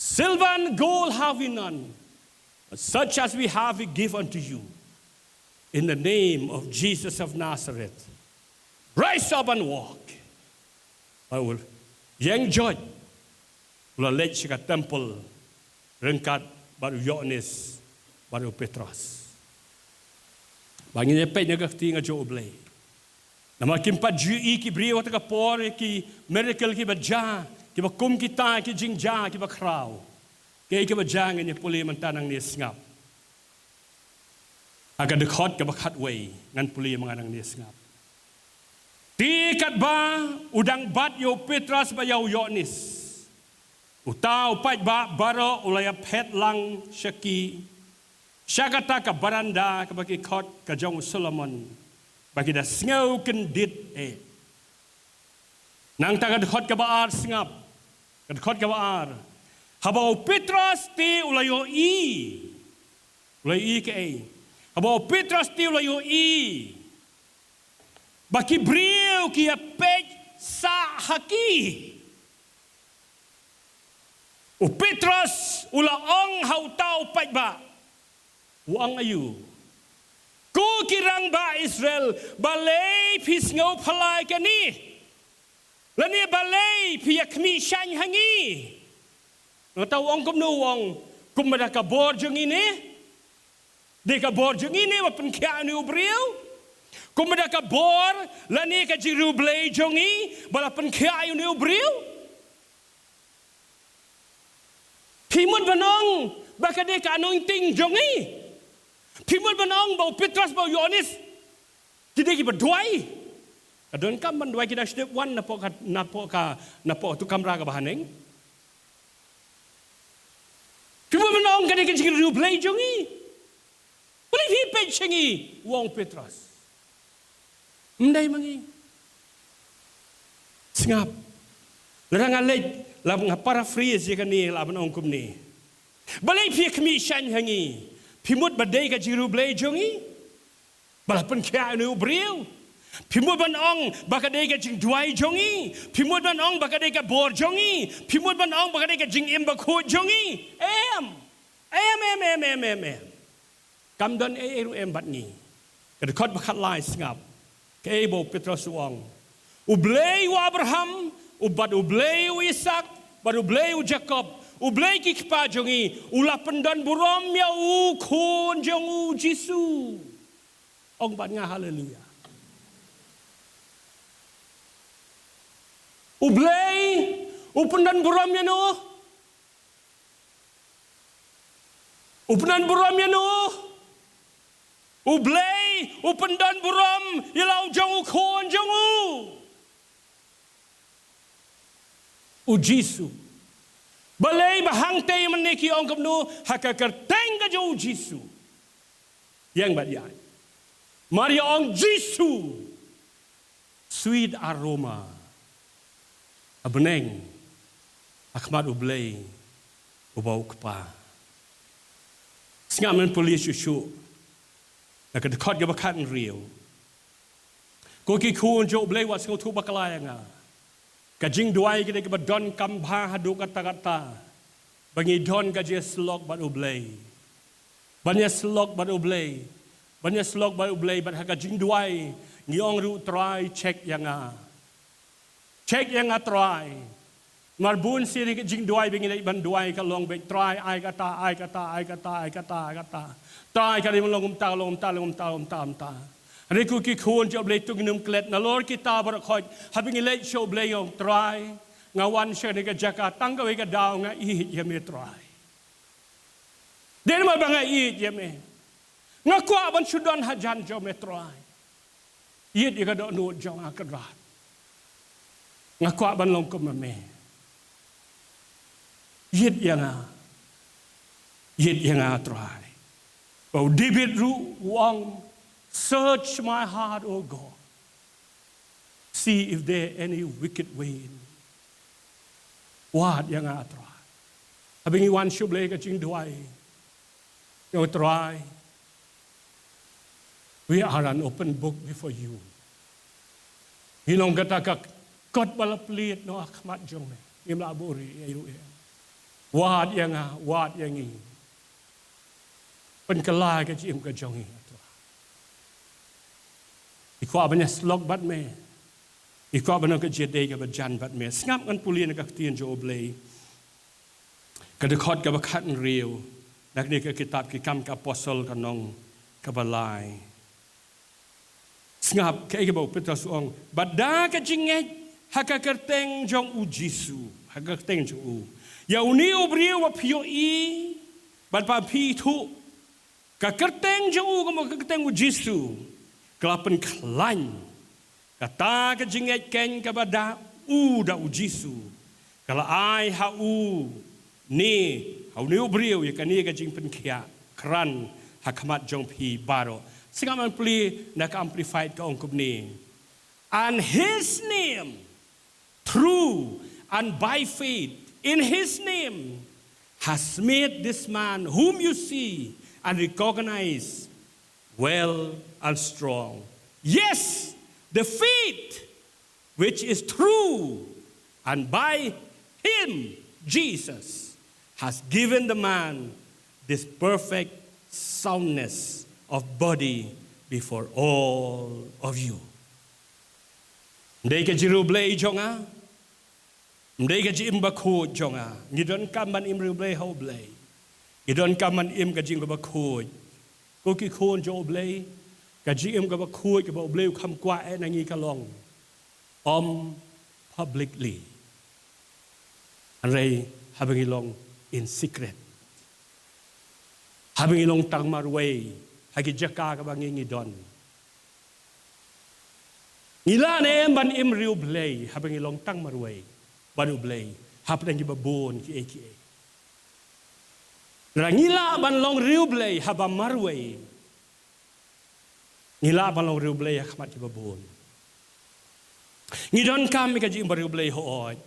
Silver and gold have we none, but such as we have we give unto you. In the name of Jesus of Nazareth, rise up and walk. Bad u ïeng joit, u la leit sha ka temple ryngkat bad u Ïoannis bad u Petros. Ba ngin ïa peit na ka ktien ka jong U Blei. Namar kim pat ju ïohi ki briew ha kata ka por ïa ki miracle kiba jia, kiba kum kita ki jingjia kiba khraw. Kaei kaba jia ngin ïa pule mynta nangne sngap. Ha ka dkhot kaba khatwei ngan pule ma nga nangne sngap. Te katba u dang bat ïa u Petros bad ïa u Ïoannis, uta u paidbah baroh u la ïaphet lang sha ki, sha kata ka baranda kaba ki khot ka jong u Solomon, ba ki da sngew kyndit eh. Nangta ka dkhot kaba ar sngap. Ka dkhot kaba ar. Haba u Petros te u la ïohi. U la ïohi kaei? Haba u Petros te u la ïohi ba ki briew ki ïa peit sah ha ki, u Petros u la ong ha uta u paidbah, u ong aïu? Ko ki rangbah Israel, balei phi sngew phylla ïa kane? Lane balei phi ïa khmih shaiñ ha ngi? Nangta u ong kumno? U ong, kumba da ka bor jong ngi ne? Dei ka bor jong ngi ne ba pynkhiah ïa une u briew? Kumba da ka bor lane ka jingriewblei jong ngi ba la pynkhiah ïa une u briew? Phi mut ban ong ba ka dei ka anointing jong ngi? Phi mut ban ong ba u Petros bad u Ïoannis ki dei kiba duwai? Ka donkam ban duwai, ki dang shu dep wan napoh ka, napoh ka, napoh tu kamra kaba haneng. Phi mut ban ong ka dei ka jingriewblei jong ngi? Balei phi peit sha ngi? U ong u Petros. Ym dei ma ngi. Sngap. Lada nga leit, lada nga paraphrase ïa kane, lah ban ong kumne. Balei phi khmih shaiñ ha ngi? Phi mut ba dei ka jingriewblei jong ngi ba la pynkhiah ïa une u briew? Phi mut ban ong ba ka dei ka jingduwai jong ngi? Phi mut ban ong ba ka dei ka bor jong ngi? Phi mut ban ong ba ka dei ka jingim bakhuid jong ngi? Em. Em, em, em, em, em, em. Kam don ei ei ruh em bad ngi. Ka dkhot ba khatlai, sngap kaei ba u Petros u ong. U Blei u Abraham, u bad u Blei u Isak, bad u Blei u Jakob, u Blei ki kpa jong ngi, u la pyndon burom ïa u khun jong u Jisu. Ong bad nga haleluya. U Blei u pyndon burom ïa no. U pyndon burom ïa no. U Blei u pyndon burom ïa la u jong u khun jong u, u Jisu. Balei ba hangtei mynne ki ong kumno? Ha ka kyrteng ka jong u Jisu. Ïeng bad ïaid. Maria ong Jisu. Sweet aroma. A bneng ha khmat u Blei uba u Kpa. Sngap, ngan pule shuh shuh na ka dkhot kaba khathynriew. Ko ki khun jong u Blei, wat sngewthuh bakla ïa nga. Ka jingduwai ka dei kaba donkam bha haduh katta katta, ba ngi don ka jingïasyllok bad u Blei. Ban ïasyllok bad u Blei. Ban ïasyllok bad u Blei bad ha ka jingduwai ngi ong ruh, Trai, check ïa nga. Check ïa nga, Trai. Namar bun sien ka jingduwai ba ngi leit ban duwai ka long beit, Trai, ai kata, ai kata, ai kata, ai kata, ai kata. Trai, ka dei ban long kumta, long kumta, long kumta, long kumta, kumta. Hynrei ko ki khun jong u Blei, to ngin ym klet. Nalor kita baroh khoit, haba ngi leit sha u Blei, ong, Trai, nga wan sha kane ka jaka tang kawei ka daw, nga ïeit ïa me, Trai. Dei namar ba nga ïeit ïa me, nga kwah ban shu don hajan jong me, Trai. Ïeit ïa ka dohnud jong nga, Kynrad. Nga kwah ban long kum ma me. Ïeit ïa nga. Ïeit ïa nga, Trai. Ba u David ruh u ong, Search my heart, O God. See if there any wicked way in me. Wad ïa nga, Trai. Haba ngi wan sha u Blei ka jingduwai, ngi ong, Trai, we are an open book before you. Ngi long kata ka kot ba la plied noh ha khmat jong me. Ngim lah buhrieh ei ruh ei. Wad ïa nga, wad ïa ngi. Pynkylla ka jingim ka jong ngi, Trai. Ngi kwah ban ïasyllok bad me. Ngi kwah ban long ka jingïadei kaba jan bad me. Sngap, ngan pule na ka ktien jong u Blei. Ka dkhot kaba khathynriew na kane ka kitab Ki Kam ki Apostol, ka lynnong kaba lai. Sngap kaei kaba u Petros u ong, bad da ka jingngeit ha ka kyrteng jong u Jisu, ha ka kyrteng jong u. Ïa une u briew ba phi ïohi bad ba phi ithuh, ka kyrteng jong u, ka mut ka kyrteng u Jisu, ka la pynkhlaiñ. Kata ka jingngeit keiñ kaba da u, da u Jisu, ka la ai ha u ne, ha une u briew, ïa kane ka jingpynkhiah krat ha khmat jong phi baroh. Sngap, ngan pule na ka Amplified, ka ong kumne. And his name, through and by faith, in his name has made this man whom you see and recognize well and strong. Yes, the faith which is true, and by him, Jesus, has given the man this perfect soundness of body before all of you. Ym dei ka jingriewblei jong nga, ym dei ka jingim bakhuid jong nga. Ngi donkam ban im riewblei ha U Blei. Ngi donkam ban im ka jingim kaba khuid. Ko ki khun jong U Blei, ka jingim kaba khuid kaba U Blei u kham kwah eh na ngi ka long, ym publicly, hynrei haba ngi long in secret, haba ngi long tang marwei ha ki jaka kaba ngi ngi don. Ngi lah ne em ban im riewblei haba ngi long tang marwei bad U Blei hapdeng kiba bun kiei kiei? Lada ngi lah ban long riewblei haba marwei, ngi lah ban long riewblei ha khmat kiba bun. Ngi donkam ïa ka jingim bariewblei hooid.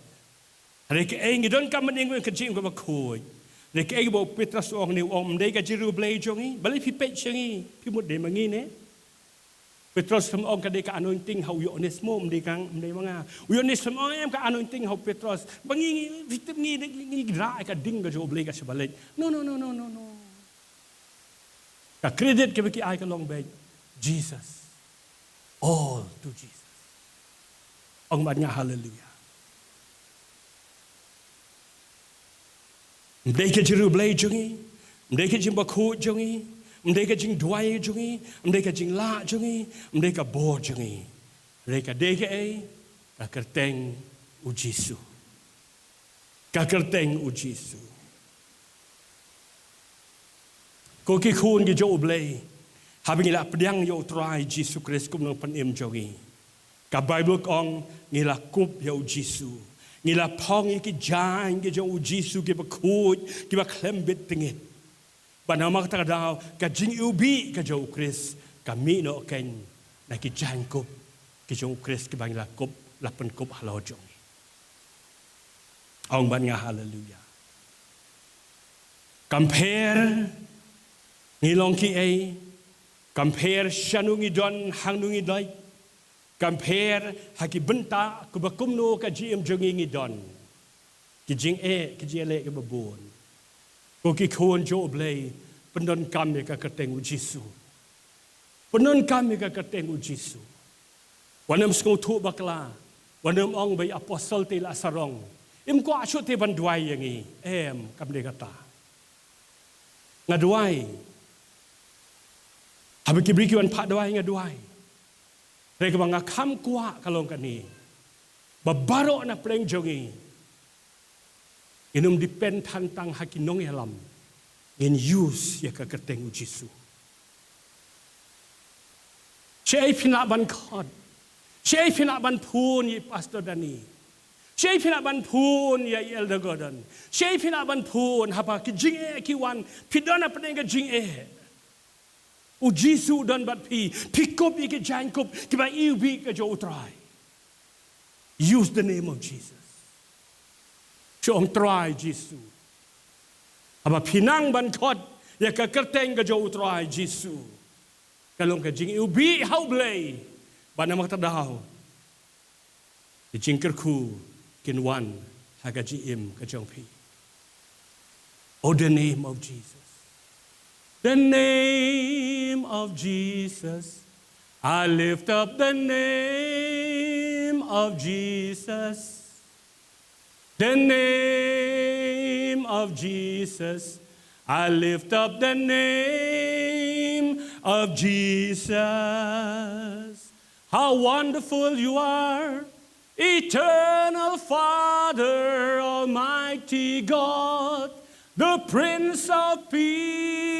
Hynrei kaei ngi donkam ban im ïa ka jingim kaba khuid? Hynrei kaei ba u Petros u ong ne, u ong ym dei ka jingriewblei jong ngi. Balei phi peit sha ngi? Phi mut dei ma ngi ne? Petros u ong ka dei ka anointing ha u Ïoannis mo, ym dei ka, ym dei ma nga. U Ïoannis u ong em ka anointing ha u Petros. Ba ngi, ngi, phi tip ngi, ngi, ngi rah ïa ka ding ka jong U Blei ka shaba leit. No, no, no, no, no, no. Ka credit kaba ki ai ka long beit Jesus. All to Jesus. Ong bad nga haleluya. Ym dei ka jingriewblei jong ngi, ym dei ka jingbakhuid jong ngi, ym dei ka jingduwai jong ngi, ym dei ka jinglah jong ngi, ym dei ka bor jong ngi. Hynrei ka dei kaei? Ka kyrteng u Jisu. Ka kyrteng u Jisu. Ko ki khun ki jong U Blei, haba ngi la pdiang ïa u Trai Jisu Khrist kum u nongpynim jong ngi, ka Baibl ka ong ngi la kup ïa u Jisu. Ngi la phong ïa ki jaiñ ki jong u Jisu kiba khuid, kiba khlem bit tyngit. Bad namar kata ka daw ka jingiwbih ka jong u Khrist ka mih noh kein na ki jaiñkup ki jong u Khrist kiba ngi la kup, la pynkup halor jong ngi. Ong bad nga haleluya. Kam pher ngi long kiei, kam pher shano ngi don, hangno ngi leit, kam pher ha ki bynta kiba kumno ka jingim jong ngi ngi don. Ki jingeh, ki jingeh leh kiba bun. Ko ki khun jong U Blei, pyndonkam ïa ka kyrteng u Jisu. Pyndonkam ïa ka kyrteng u Jisu. Wat nym sngewthuh bakla, wat nym ong ba i apostol te la sarong. Im kwah shuh te ban duwai ïa ngi. Em, kam dei kata. Nga duwai. Haba ki briew ki wan phah duwai nga duwai. Hynrei kaba nga kham kwah ka long kane. Ba baroh na pdeng jong ngi, ngin ym depend than tang ha ki nongïalam. Ngin use ïa ka kyrteng u Jisu. Shaei phin lah ban khot? Shaei phin lah ban phone ïa i Pastor Danny? Shaei phin lah ban phone ïa i Elder Gordon? Shaei phin lah ban phone haba ki jingeh ki wan, phi don hapdeng ka jingeh? U Jisu u don bad phi, phi kup ïa ki jaiñkup kiba iwbih ka jong u Trai. Use the name of Jesus. Shu ong Trai Jisu. Haba phi nang ban khot ïa ka kyrteng ka jong u Trai Jisu, ka long ka jingiwbih ha U Blei. Bad namar kata ka daw ki jingkyrkhu kin wan ha ka jingim ka jong phi. Oh, the name of Jesus. The name of Jesus. I lift up the name of Jesus. The name of Jesus. I lift up the name of Jesus. How wonderful you are, eternal Father, Almighty God, the Prince of Peace.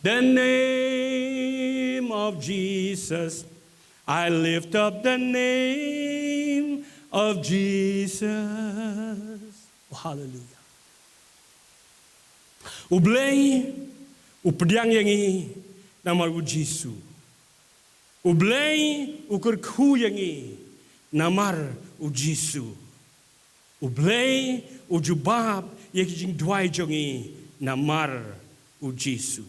The name of Jesus. I lift up the name of Jesus. Oh, hallelujah. U Blei u pdiang ïa ngi namar u Jisu. U Blei u kyrkhu ïa ngi namar U Jisu. U Blei u jubab ïa ki jingduwai jong ngi namar U Jisu.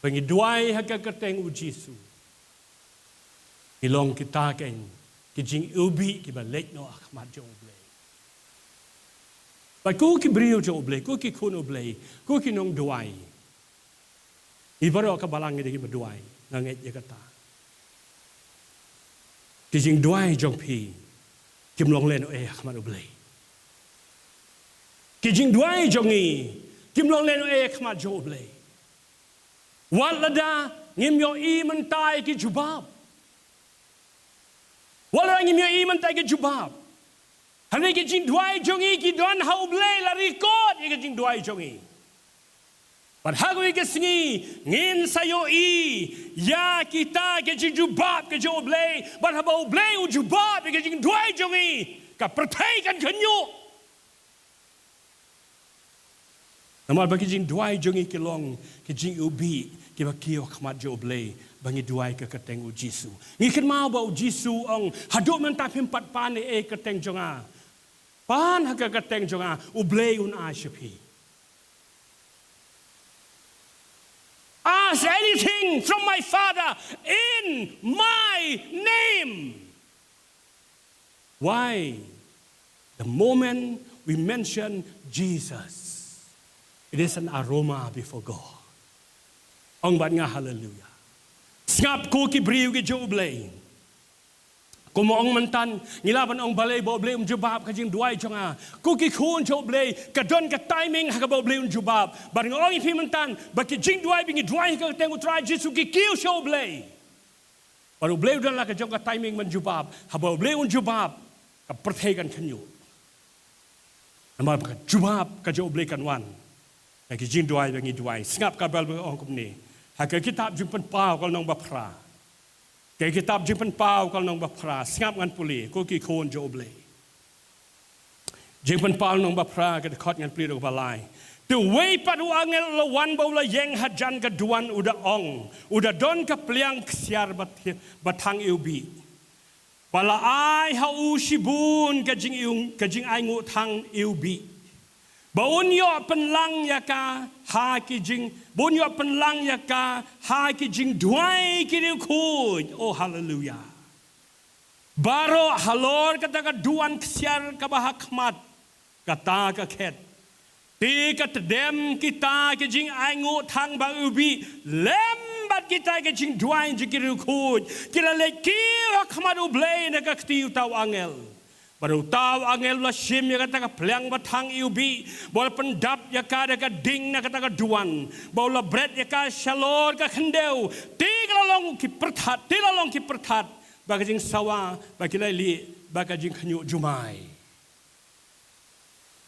Ba ngi duwai ha ka kyrteng U Jisu, ngi long kita kein ki jingiwbih kiba leit noh ha khmat jong U Blei. Bad ko ki briew jong U Blei, ko ki khun U Blei, ko ki nongduwai, ngi baroh ka balang ngi dei kiba duwai, nga ngeit ïa kata. Ki jingduwai jong phi kim long lehnohei ha khmat U Blei. Ki jingduwai jong ngi kim long lehnohei ha khmat jong U Blei. Wat lada ngim ïohi mynta ïa ki jubab. Wat lada ngim ïohi mynta ïa ki jubab. Hynrei ki jingduwai jong ngi ki don ha U Blei, la record ïa ki jingduwai jong ngi. Bad ha kawei ka sngi ngin sa ïohi ïa kita ki jingjubab ki jong U Blei. Bad haba U Blei u jubab ïa ki jingduwai jong ngi, ka pyrthei kan khynñiuh. Namar ba ki jingduwai jong ngi ki long ki jingiwbih kiba kiew ha khmat jong U Blei, ba ngi duwai ha ka kyrteng U Jisu. Ngi kynmaw ba U Jisu u ong, haduh mynta phim pat pan ei ei ha ka kyrteng jong nga. Pan ha ka kyrteng jong nga, U Blei un ai sha phi. Ask anything from my Father in my name. Why? The moment we mention Jesus, it is an aroma before God. Ong bad nga haleluia. Sngap ko ki briew ki jong U Blei. Kumba ong mynta, ngi lah ban ong balei ba U Blei um jubab ka jingduwai jong nga. Ko ki khun jong U Blei, ka don ka timing ha kaba U Blei un jubab. Bad nga ong ïa phi mynta, ba ki jingduwai ba ngi duwai ha ka kyrteng U Trai Jisu ki kiew sha U Blei. Bad U Blei u don la ka jong ka timing ban jubab. Haba U Blei un jubab, ka pyrthei kan khynñiuh. Namar ba ka jubab ka jong U Blei kan wan na ki jingduwai ba ngi duwai. Sngap ka Baibl ka ong kumne. Ha ka kitab Jingpynpaw ka lynnong ba phra. Ka kitab Jingpynpaw ka lynnong ba phra. Sngap ngan pule, ko ki khun jong U Blei. Jingpynpaw lynnong ba phra, ka dkhot ngan pule da kaba lai. Te uwei pat u angel u la wan bad u la ïeng hajan ka duwan, u da ong, u da don ka pliang ksiar ba thi-, ba thang iwbih. Ba la ai ha u shibun ka jing iw-, ka jingainguh thang iwbih. Ba un ïoh pynlang ïa ka ha ki jing, ba un ïoh pynlang ïa ka ha ki jingduwai ki riewkhuid. Oh, haleluia. Baroh halor kata ka duwan ksiar kaba ha khmat kata ka khet. Te ka tdem kita ki jingainguh thang ba iwbih lem bad kita ki jingduwai jong ki riewkhuid, ki la leit kiew ha khmat U Blei na ka kti uta u angel. Bad uta u angel u la shim ïa kata ka pliang ba thang iwbih, ba u la pyndap ïa ka da ka ding na kata ka duwan, ba u la bret ïa ka shalor ka khyndew, te ka la long ki pyrthat, te la long ki pyrthat ba ka jingsawa, ba ki la lih, ba ka jingkhynñiuh jumai.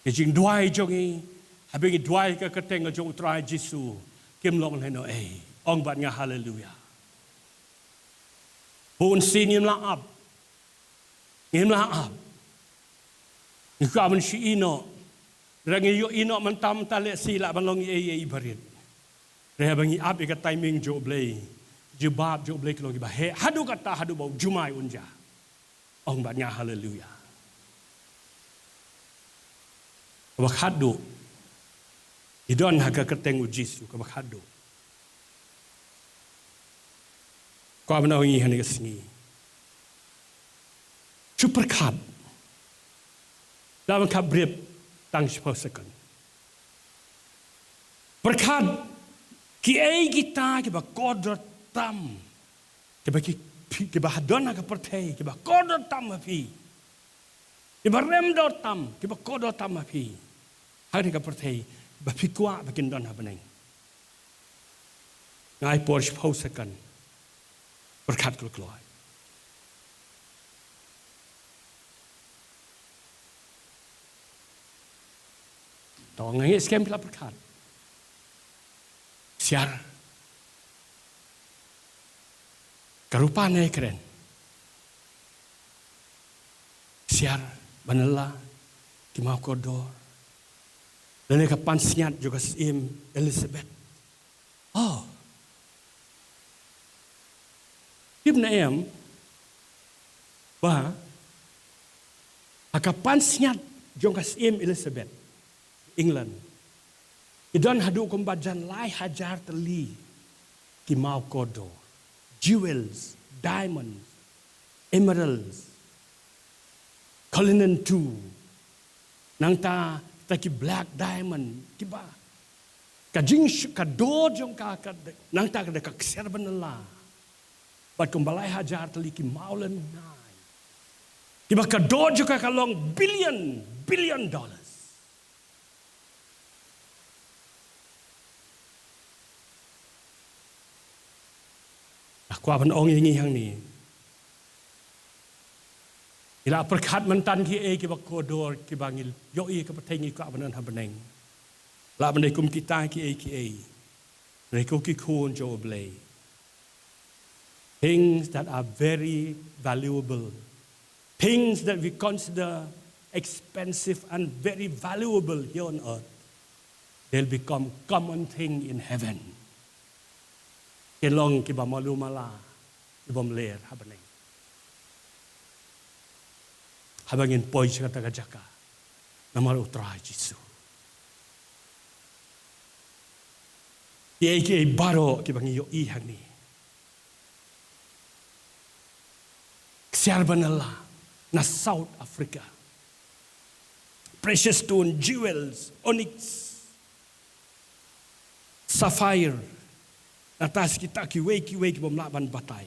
Ki jingduwai jong ngi, haba ngi duwai ha ka kyrteng ka jong U Trai Jisu, kim long lehnohei. Ong bad nga haleluia. Bun sien ngim lah ap. Ngim lah ap. Ngi kwah ban shu ïehnoh. Lada ngi ïoh ïehnoh mynta mynta lehse lah ban long ei ei barit. Hynrei haba ngi ap ïa ka timing jong U Blei, jubab jong U Blei ki long kiba heh haduh katta, haduh ba u jumai un jia. Ong bad nga haleluia. Kaba khatduh, ngi don ha ka kyrteng U Jisu, kaba khatduh. Kwah ban ong ïa ngi ha kane ka sngi, shu pyrkhat. Lah ban khapbrip tang shiphew second. Pyrkhat, kiei kita kiba kordor tam, kiba ki, phi, kiba ha don ha ka pyrthei, kiba kordor tam ha phi, kiba rem dor tam, kiba kordor tam ha phi, ha kane ka pyrthei, ba phi kwah ba kin don ha bneng. Nga ai por shiphew second. Pyrkhat kloi kloi. To nga ngeit skhem phi la pyrkhat. Ksiar. Ka rupa ne kren. Ksiar ba nylla ki maw kordor. Lane ka pansngiat jong ka syiem Elizabeth. Oh. Tip ne em ba Ha ka pansngiat jong ka Syiem Elizabeth, England, ki don haduh kumba jan lai hajar tylli ki maw kordor, jewels, diamonds, emeralds, Cullinan too, nangta kita ki black diamond, kiba ka jing ka dor jong ka, ka nangta ka da ka ksiar ban la. Bad kumba lai hajar tylli ki maw lehse, kiba ka dor jong ka ka long billion, billion dollars. Nga kwah ban ong ïa ngi hangne, ngi la pyrkhat mynta kiei kiba kordor kiba ngi ïohi ha ka pyrthei, ngi kwah ban ong ha bneng. La ban dei kum kita kiei kiei, hynrei ko ki khun jong U Blei, things that are very valuable, things that we consider expensive and very valuable here on earth, they'll become common thing in heaven. Kin long kiba malu mala, kibym ler ha bneng, haba ngin poi sha kata ka jaka namar U Trai Jisu. Kiei kiei baroh kiba ngi ïohi hangne, ksiar ban la na South Africa, precious stone, jewels, onyx, sapphire, nangta sa kita kiwei kiwei kibym lah ban batai,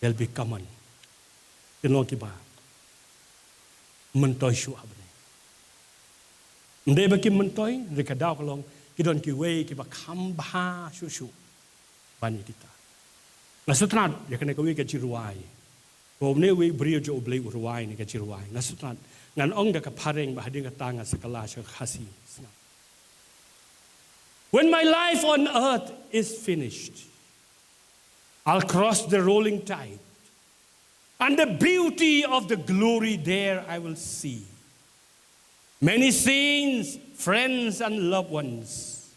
they'll be common. Kin long kiba myntoi shuh ha bneng. Ym dei ba kim myntoi, hynrei ka daw ka long, ki don kiwei kiba kham bha shuh shuh ban ïa kita. Nga sngewtynnat ïa kane kawei ka jingrwai, ba une uwei u briew jong U Blei u rwai ïa ka jingrwai. Nga sngewtynnat, ngan ong da ka phareng, bad hadien kata ngan sa kylla sha ka Khasi. Sngap. When my life on earth is finished, I'll cross the rolling tide, and the beauty of the glory there I will see. Many saints, friends, and loved ones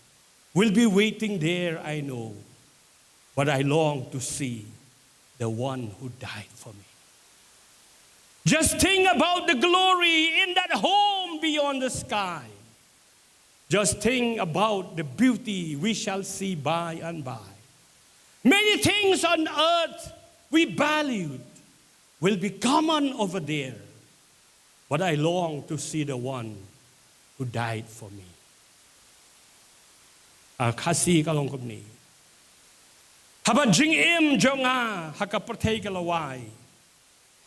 will be waiting there, I know, but I long to see the one who died for me. Just think about the glory in that home beyond the sky. Just think about the beauty we shall see by and by. Many things on earth we valued will be common over there. But I long to see the one who died for me. Ha Khasi ka long kumne. Haba jingim jong nga ha ka pyrthei ka la wai,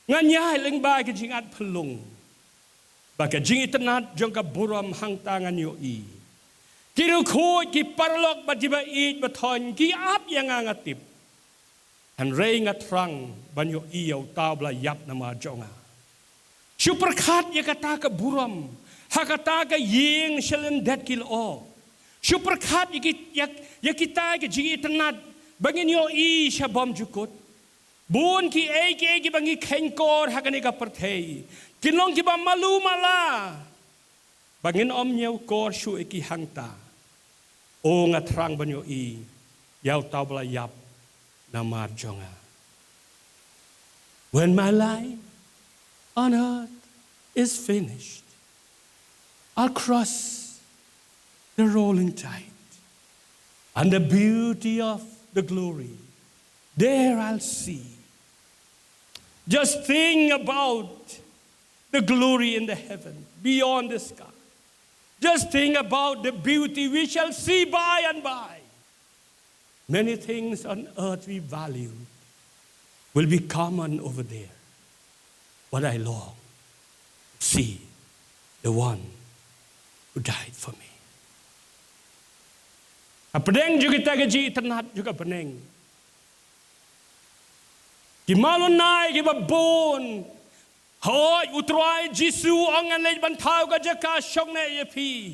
ngan ïaid lyngba ka jingat phyllung, bad ka jingitynnad jong ka burom hangta ngan ïohi. Ki riewkhuid, ki paralok bad kiba ïeit ba thoiñ ki ap ïa nga, nga tip. Hynrei nga thrang ban ïohi ïa uta uba la ïap namar jong nga. Shu pyrkhat ïa kata ka burom ha kata ka ïing shalyndet ki lyoh. Shu pyrkhat ïa ki, ïa, ïa kita ka jingitynnad ba ngin ïohi sha bymjukut. Bun kiei kiei kiba ngi kheiñkor ha kane ka pyrthei kin long kiba malu mala ba ngin ym ñiewkor shuh ïa ki hangta. O, nga thrang ban ïohi ïa uta uba la ïap namar jong nga. When my life on earth is finished, I'll cross the rolling tide, and the beauty of the glory there I'll see. Just think about the glory in the heaven, beyond the sky. Just think about the beauty we shall see by and by. Many things on earth we value will be common over there. But I long to see the one who died for me. Hapdeng jong kita ka jingitynnad jong ka bneng, ki maw Lynnai kiba bun, hooid, U Trai Jisu u ong, ngan leit ban thaw ka jaka shong ne ïa phi.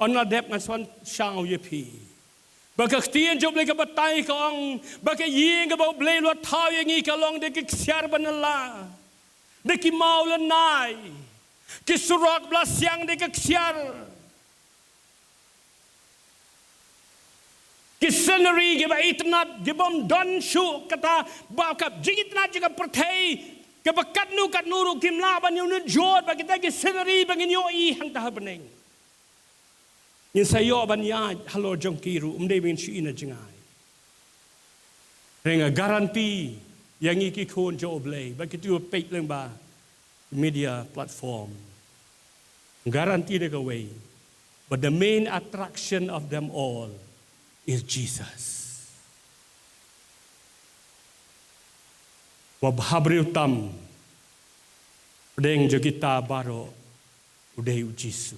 Ynda la dep ngan sa wan shaw ïa phi. Ba ka ktien jong U Blei ka batai ka ong ba ka ïing kaba U Blei u la thaw ïa ngi ka long da ki ksiar ba nylla, da ki maw Lynnai, ki surok ba la siang da ki ksiar, ki scenery kiba itynnad, kibym don shuh kata, ba ka jingitynnad jong ka pyrthei Kaba katno katno ruh kim lah ban ïoh nujor bad kita ki scenery ba ngin ïohi hangta ha bneng. Ngin sa ïoh ban ïaid halor jong ki ruh, ym dei ba ngin shu ïa jngai. Hynrei nga guarantee ïa ngi ki khun jong U Blei, bad kito kiba peit lyngba media platform, guarantee da kawei, but the main attraction of them all is Jesus. Ba bhabriew tam, pdeng jong kita baroh, u dei u Jisu.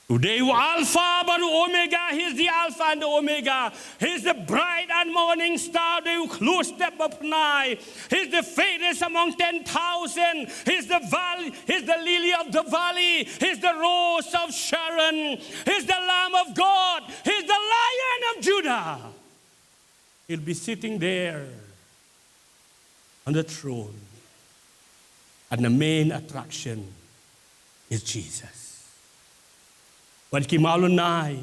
U dei u Alpha bad u Omega. He's the Alpha and the Omega. He's the bright and morning star. U dei u khlur step ba pynai. He's the fairest among ten thousand. He's the valley. He's the lily of the valley. He's the rose of Sharon. He's the Lamb of God. He's the Lion of Judah. He'll be sitting there on the throne. And the main attraction is Jesus. Bad ki malu nai,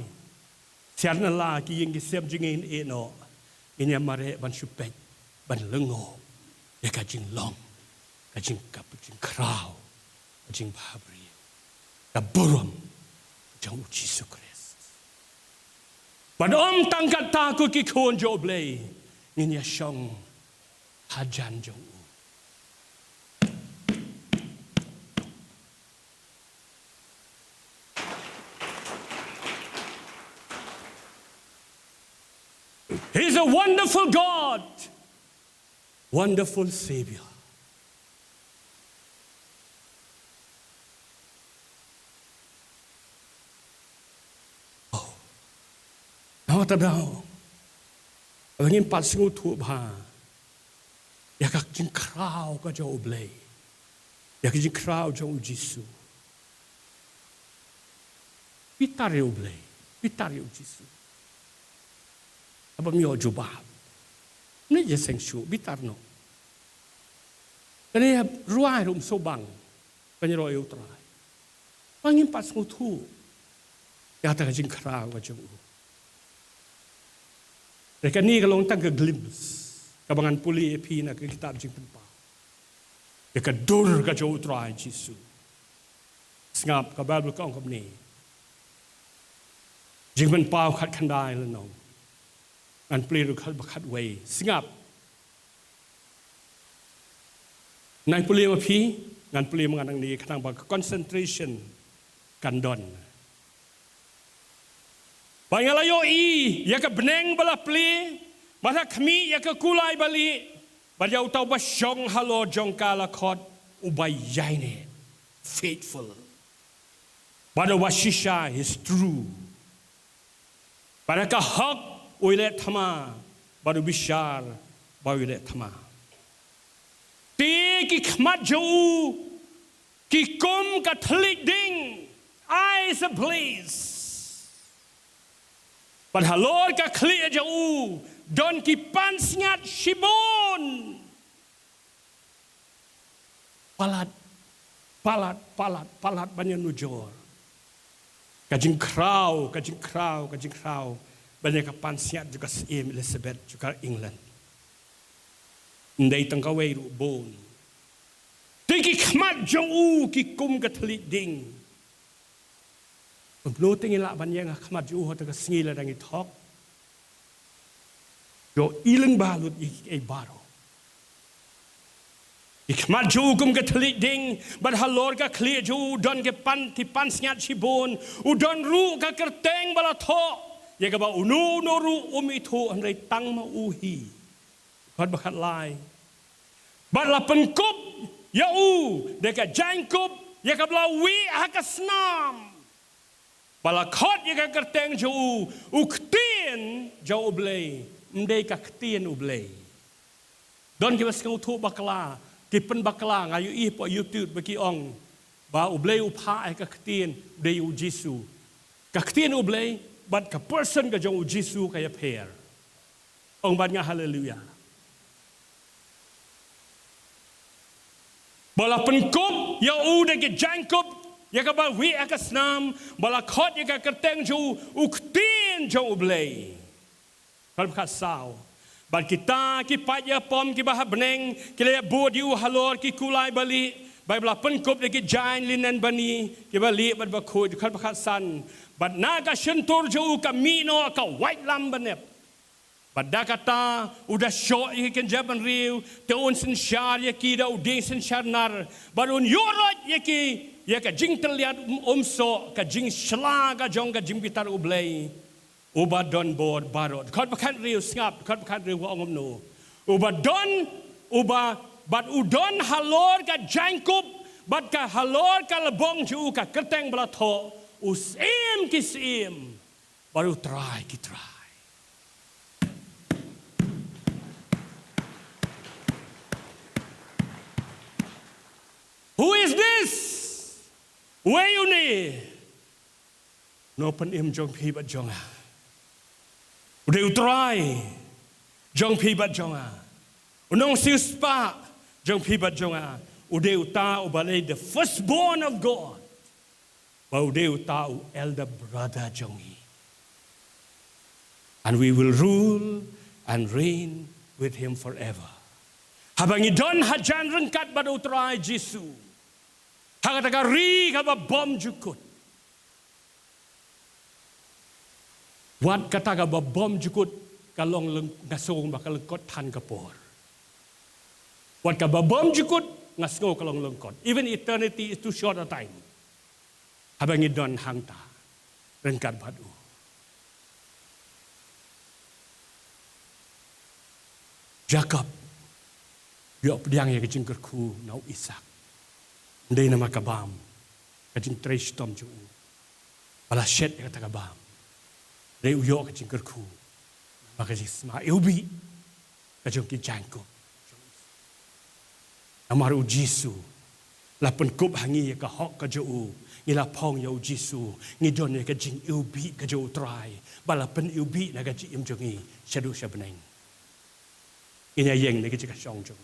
siar na la ki ïing ki sem jong ngi, ngin ïeh noh, ngin ïa mareh ban shu peit, ban lyngngoh ïa ka jinglong, ka jingkap, ka jingkhraw, ka jingbhabriew, ka burom jong u Jisu Khrist. Bad ym tang katta, ko ki khun jong U Blei, ngin ïa shong hajan jong u. He's a wonderful God, wonderful Savior. Oh. Nangta daw, lada ngim pat sngewthuh bha ïa ka jingkhraw ka jong U Blei, ïa ka jingkhraw jong u Jisu, phi tar ïa U Blei, phi tar ïa u Jisu. Haba ym ïoh jubab, ym leit ïaseng shuh, phi tar noh. Kane ruh ai ruh ym sngewbang kan ïaroh ïa U Trai. Ba ngim pat sngewthuh ïa kata ka jingkhraw ka jong u. Te kane ka long tang ka glimpse kaba ngan pule ïa phi na ka kitab Jingpynpaw, ïa ka dur ka jong U Trai Jisu. Sngap, ka Baibl ka ong kumne. Jingpynpaw khatkhyndai lynnong, ngan pule ruh khat ba khatwei. Sngap. Ngan pule ma phi, ngan pule ma nga nangne, khnang ba ka concentration kan don. Ba nga la ïohi ïa ka bneng ba la plie, ba la khmih ïa ka kulai ba lieh, bad ïa uta uba shong halor jong ka la khot uba ïaineh, faithful. Bad uba shisha, is true. Bad ha ka hok u ïaleh thma, bad u bishar ba u ïaleh thma. Te ki khmat jong u ki kum ka thylliej ding, eyes ablaze. Bad halor ka khlieh jong u don ki pansngiat shibun. Palat, palat, palat, palat ban ïanujor. Ka jingkhraw, ka jingkhraw, ka jingkhraw ban ïa ka pansngiat jong ka Syiem Elizabeth jong ka England. Ym dei tang kawei ruh, bun. Te ki khmat jong u ki kum ka thylliej ding. Kumno te ngin lah ban ïeng ha khmat jong u ha kata ka sngi lada ngi thok? Ïohi lyngba lut ïa kiei baroh. Ki khmat jong u kum ka thylliej ding, bad halor ka khlieh jong u don ki pan, ki pansngiat shibun, u don ruh ka kyrteng ba la thoh, ïa kaba uno uno ruh um ithuh hynrei tang ma u hi. Khot ba khatlai. Bad la pynkup ïa u da ka jaiñkup ïa kaba la wieh ha ka snam. Ba la khot ïa ka kyrteng jong u, u Ktien jong U Blei. Ym dei ka ktien U Blei. Don kiba sngewthuh bakla, ki pynbakla, nga ïohi hapoh YouTube ba ki ong ba U Blei u phah ïa ka ktien, u dei u Jisu. Ka ktien U Blei bad ka person ka jong u Jisu ka ïapher. Ong bad nga haleluya. Ba la pynkup ïa u da ki jaiñkup ïa kaba wieh ha ka snam, ba la khot ïa ka kyrteng jong u, u Ktien jong U Blei. Khlem khatsaw. Bad kita ki paid ïapom kiba ha bneng ki la ïabud ïa u halor ki kulai balieh, bad ba la pynkup da ki jaiñ linen bani kiba lieh bad bakhuid. Dkhot ba khatsan. Bad na ka shyntur jong u ka mih noh ka waitlam banep. Bad da kata u da shoh ïa ki kynja bynriew, te un synshar ïa ki da u dieng synshar nar, bad un ïuhroit ïa ki ïa ka jingtylliat um, umsoh, ka jingshla ka jong ka jingbitar U Blei uba don bor baroh. Dkhot ba khathynriew, sngap, dkhot ba khathynriew ka ong kumno: Uba don, uba, bad u don halor ka jaiñkup, bad ka halor ka lbong jong u ka kyrteng ba la thoh, U Syiem ki syiem bad U Trai ki trai. Who is this? Uei une? Nongpynim jong phi bad jong nga. U dei U Trai jong phi bad jong nga. U nongsiewspah jong phi bad jong nga. U dei uta uba dei the firstborn of God. Bad u dei uta u elder brother jong ngi. And we will rule and reign with him forever. Haba ngi don hajan ryngkat bad U Trai Jisu ha kata ka ri kaba bymjukut. Wat kata kaba bymjukut ka long lyng-, nga sngew ba ka lyngkot than ka por. Wat kaba bymjukut nga sngew ka long lyngkot. Even eternity is too short a time. Haba ngi don hangta ryngkat bad u. Jakob u ïoh pdiang ïa ka jingkyrkhu na u Isaak. Ym dei namar ka bam, ka jingtrei shitom jong u ba la shet ïa kata ka bam. Hynrei u ïoh ka jingkyrkhu namar ka jingsma iwbih ka jong ki jaiñkup. Namar U Jisu la pynkup ha ngi ïa ka hok ka jong u. Ngi la phong ïa U Jisu, ngi don ïa ka jingiwbih ka jong U Trai ba la pyniwbih na ka jingim jong ngi shaduh sha bneng. Ngin ïa ïeng na ka jingkyrkhu jong ngi.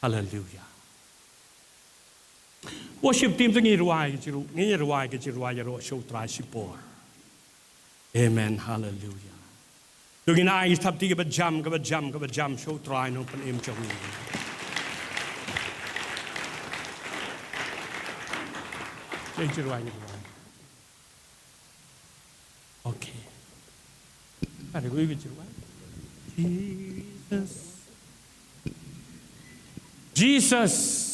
Haleluya. Worship team, to ngin rwai ka jingru-, ngin rwai ka jingrwai ïaroh sha U Trai shipor. Amen. Haleluya. To ngin ai thapniang kaba jam, kaba jam, kaba jam sha U Trai Nongpynim jong ngi. Ka jingrwai, ka jingrwai. Okay. Are we with you, right? Jesus. Jesus.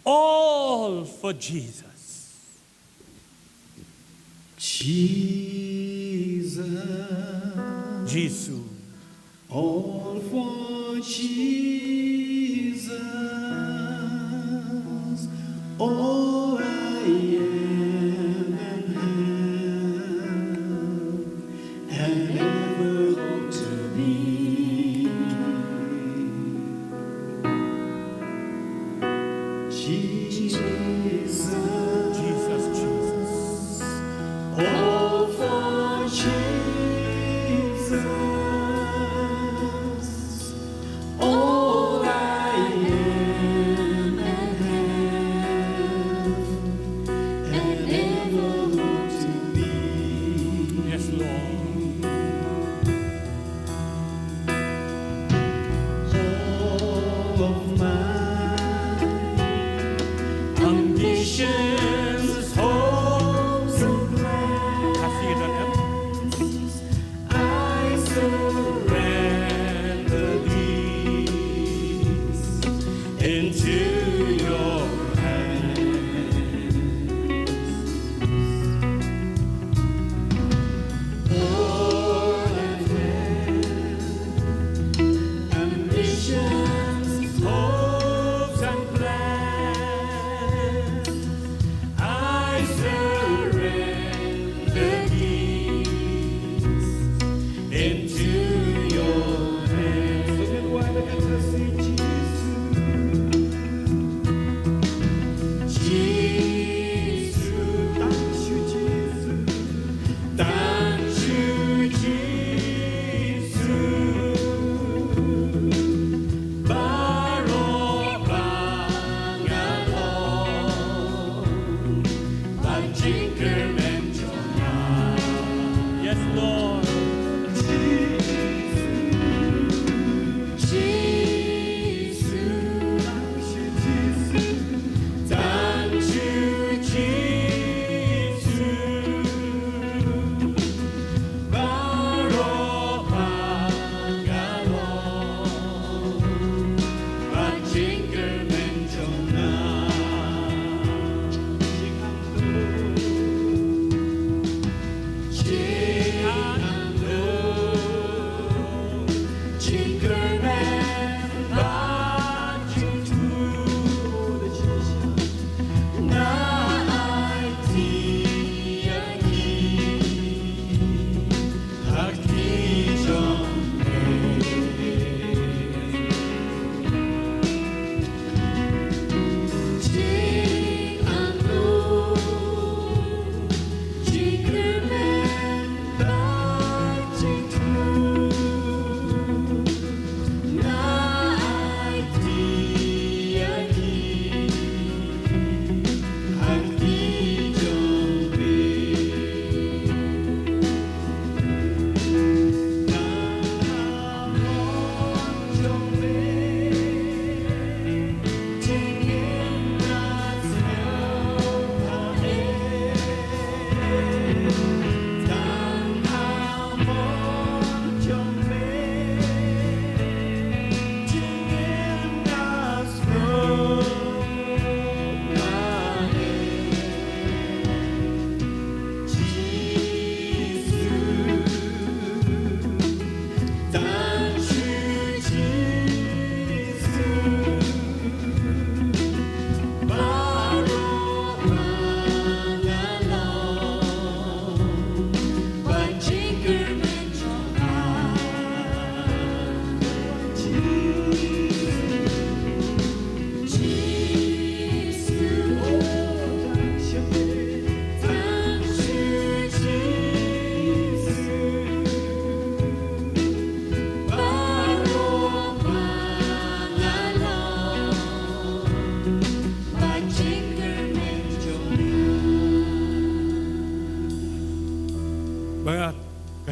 All for Jesus. Jesus. Jisu. All for Jesus, all I am and have and ever hope to be. Jesus, Jesus, Jesus. All for Jesus, all I am and have and ever hope to be. Yes, Lord. All of my ambitions, hopes, and plans, I surrender these into your hands. All of my ambitions, hopes, and plans, I surrender these into your hands.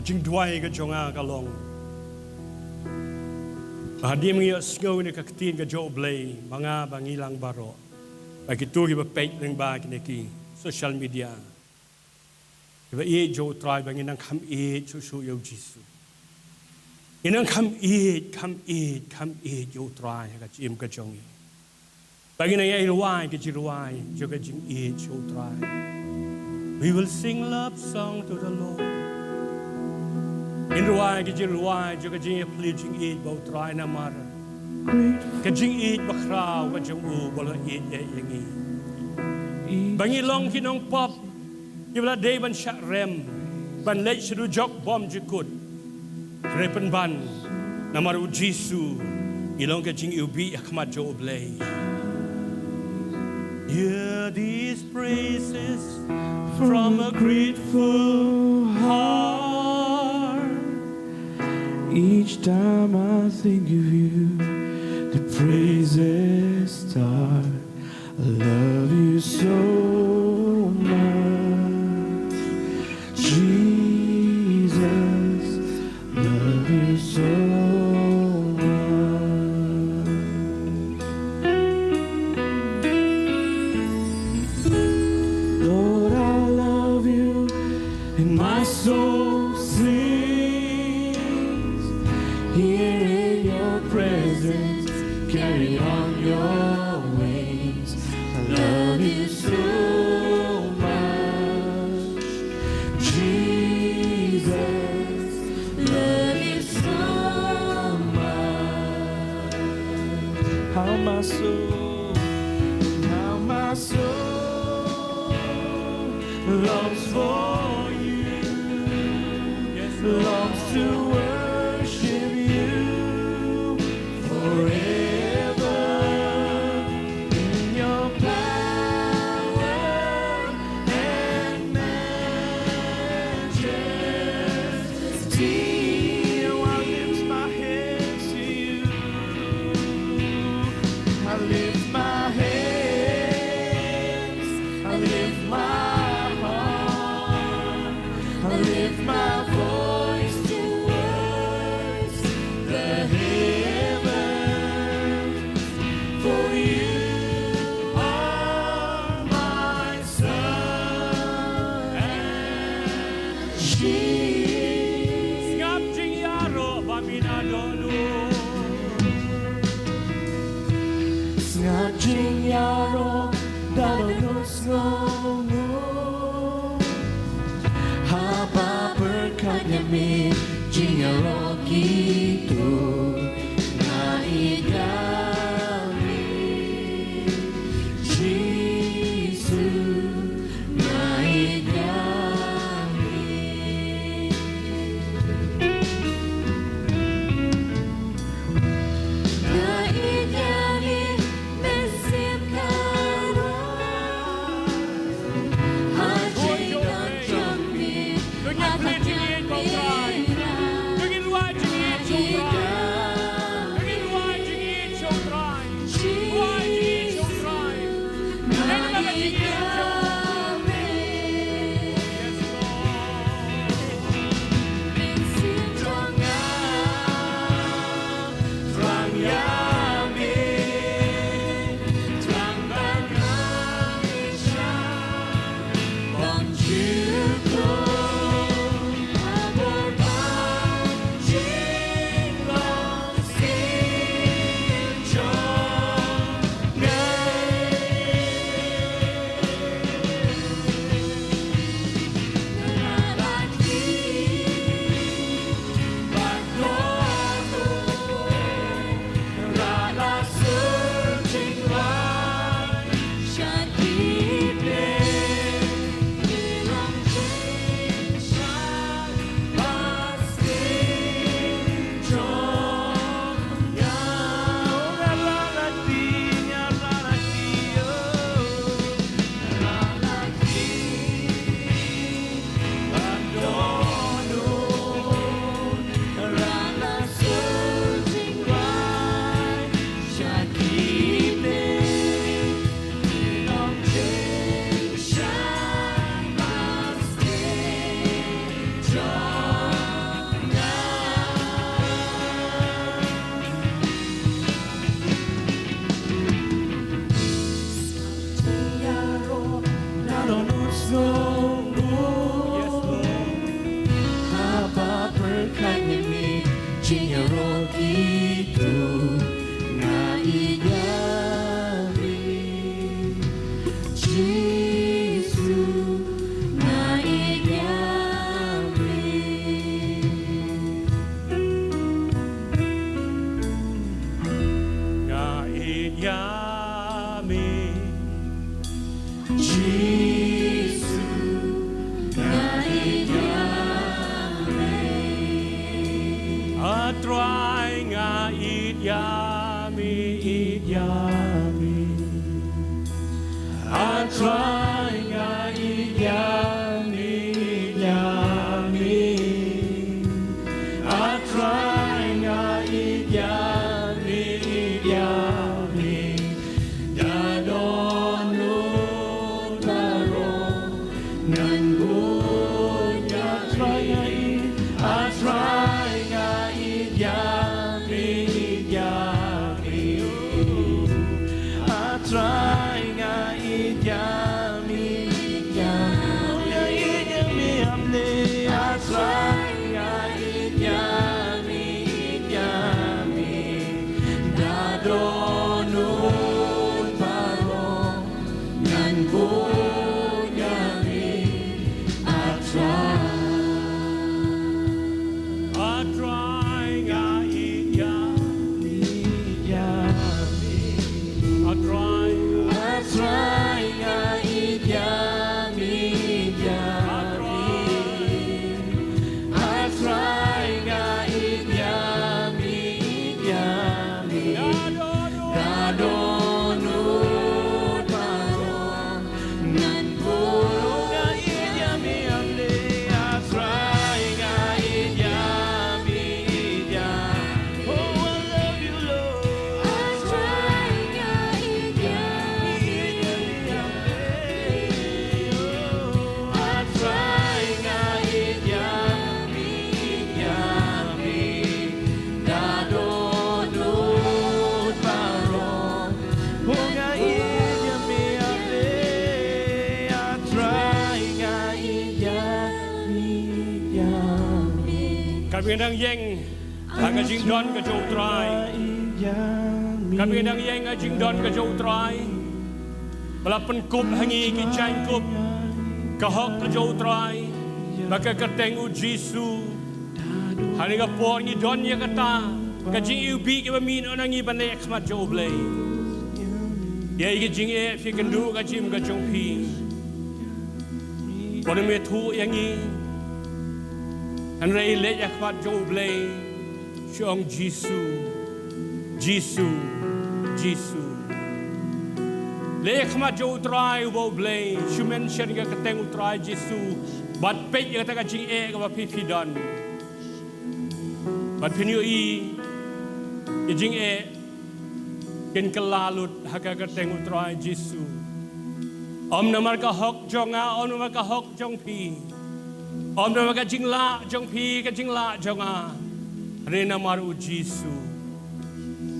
Jingduwai ka jong nga ka long ba hadien ba ngi ïohsngew ïa ka ktien ka jong U Blei, ba nga bad ngi lang baroh, bad kito kiba peit lyngba kine ki social media, kiba ïeit jong U Trai, ba ngin nang kham ïeit shuh shuh ïa U Jisu. Ngin nang kham ïeit, kham ïeit, kham ïeit ïa U Trai ha ka jingim ka jong ngi. Ba ngin nang ïai rwai ki jingrwai jong ka jingïeit sha U Trai. We will sing love song to the Lord. Ngin rwai ki jingrwai jong ka jingïapyllun jingïeit bad U Trai namar ka jingïeit bakhraw ka jong U ba la ïeit ïa ngi. Ba ngi long ki nongpop, kiba la dei ban shah rem, ban leit sha dujok bymjukut. Hynrei pynban namar U Jisu ngi long ka jingiwbih ha khmat jong U Blei. Hear these praises from a grateful heart. Each time I think of you, the praises start. I love you so much, Jesus. Love you so much. Lord, I love you, and my soul sings. Here in your presence, carry on your wings. I love you so much, Jesus. Love you so much. How my soul, how my soul longs for you. Yes, longs to worship you forever in your power and majesty. Oh, I lift my hands to you. I lift my hands. I lift my heart. I lift my voice towards the heavens, for you are my sun and shield. Sngap jingïaroh ba mi na dohnud. Sngap jingïaroh da dohnud sngewnguh. Haba pyrkhat ïa me jingïaroh kito, nga ïeit ïa me, Jisu, nga ïeit ïa me. Nga ïeit ïa me, mynsiem ka roi. Ha jingïeit jong me, ha ka jingïeit jong me. ïa me. Jisu, nga ïeit ïa me. A Trai, nga ïeit ïa me, ïeit ïa me. A Trai, nga ïeit ïa me, ïeit ïa me. A Trai, nga ïeit ïa me, ïeit ïa me. Da don lut baroh ngan bud ïa me. A Trai, nga ïeit ïa me, ïeit ïa me. A Trai, nga ïeit ïa me, ïeit ïa me. Nga ïeit ïa me, ïa me. A Trai, nga ïeit ïa me, ïeit ïa me. Da don lut baroh ngan bud ïa me, A Trai. A Trai, nga ïeit ïa me, ïeit ïa me. A Trai, A Trai, nga ïeit ïa me, ïeit ïa me. A Trai, nga ïeit ïa me, ïeit ïa me. Da don lut baroh ngan bud ïa me, ïa me. A Trai, nga ïeit ïa me, ïeit ïa me. Oh, I love you, Lord. A Trai, nga ïeit ïa me, ïeit ïa me. A Trai, nga ïeit ïa me, ïeit ïa me. Da don lut baroh, oh, nga ïeit ïa me, ïa me. A Trai, nga ïeit ïa me, ïeit ïa me. Katba ngi dang ïeng ha ka jingdon ka jong U Trai, katba ngi dang ïeng ha ka jingdon ka jong U Trai, ba la pynkup ha ngi ki jaiñkup ka hok ka jong U Trai, bad ka kyrteng U Jisu. Ha kane ka por ngi don ïa kata ka jingiwbih kaba mih na ngi ban leh ha khmat jong U Blei. Ïa ki jingeh phi kynduh ka jingim ka jong phi. Kane me thuh ïa ngi. Hynrei leit ha khmat jong U Blei, shu ong Jisu, Jisu, Jisu. Leit ha khmat jong U Trai uba U Blei, shu mention ïa ka kyrteng U Trai Jisu, bad peit ïa kata ka jingeh kaba phi phi don. Bad phin ïohi ïa ka jingeh kin kylla lut ha ka kyrteng U Trai Jisu. Ym namar ka hok jong nga, ym namar ka hok jong phi, ym namar ka jinglah jong phi, ka jinglah jong nga, hynrei namar U Jisu.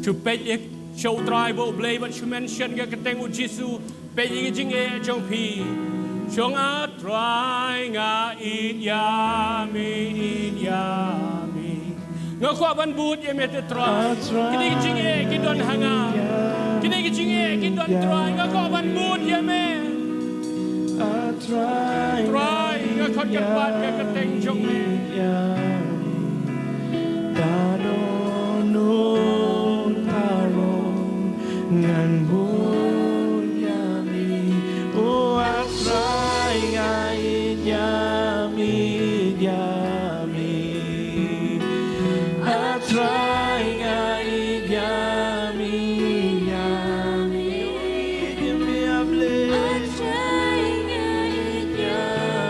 Shu peit ïa sha U Trai uba U Blei bad shu mention ïa ka kyrteng U Jisu. Peit ïa ki jingeh jong phi. Shu ong A Trai, nga ïeit ïa me, ïeit ïa me. Nga kwah ban bud ïa me te Trai. Kine ki jingeh ki don ha nga. Kine ki jingeh ki don Trai, nga kwah ban bud ïa me. Trai, nga khot kyrpad ïa ka kyrteng jong me. Da don lut baroh ngan bud ïa me. O A Trai, nga ïeit ïa me, ïeit ïa me. A Trai, nga ïeit ïa me, ïeit ïa me. Ïeit ïa me, A Blei. A Trai, nga ïeit ïa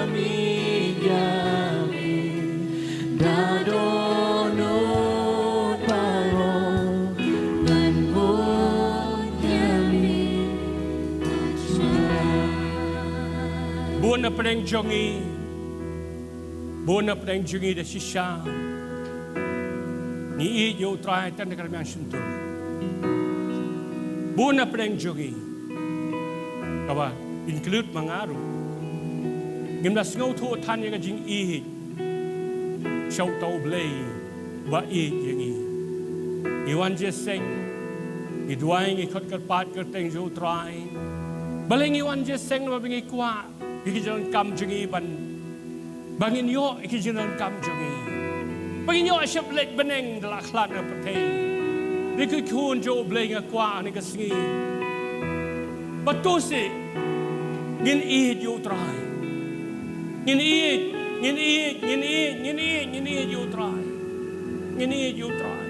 me, ïeit ïa me. Da don lut baroh ngan bud ïa me. Bun na pdeng jong ngi, bun na pdeng jong ngi da shisha ngi ïeit ïa U Trai tang da ka rmiang shyntur. Bun na pdeng jong ngi, kaba include ma nga ruh, ngim da sngewthuh than ïa ka jingïeit sha uta U Blei ba ïeit ïa ngi. Ngi wan jingïaseng, ngi duwai, ngi khot kyrpad ka kyrteng jong U Trai. Balei ngi wan jingïaseng? Namar ba ngi kwah ïa ki jingdonkam jong ngi ban, ba ngin ïoh ïa ki jingdonkam jong ngi, ba ngin ïoh shep leit bneng da la khlad na pyrthei. Ri ki khun jong U Blei, nga kwah ha kane ka sngi ba to shisha ngin ïeit ïa U Trai. Ngin ïeit, ngin ïeit, ngin ïeit, ngin ïeit, ngin ïeit ïa U Trai. Ngin ïeit ïa U Trai.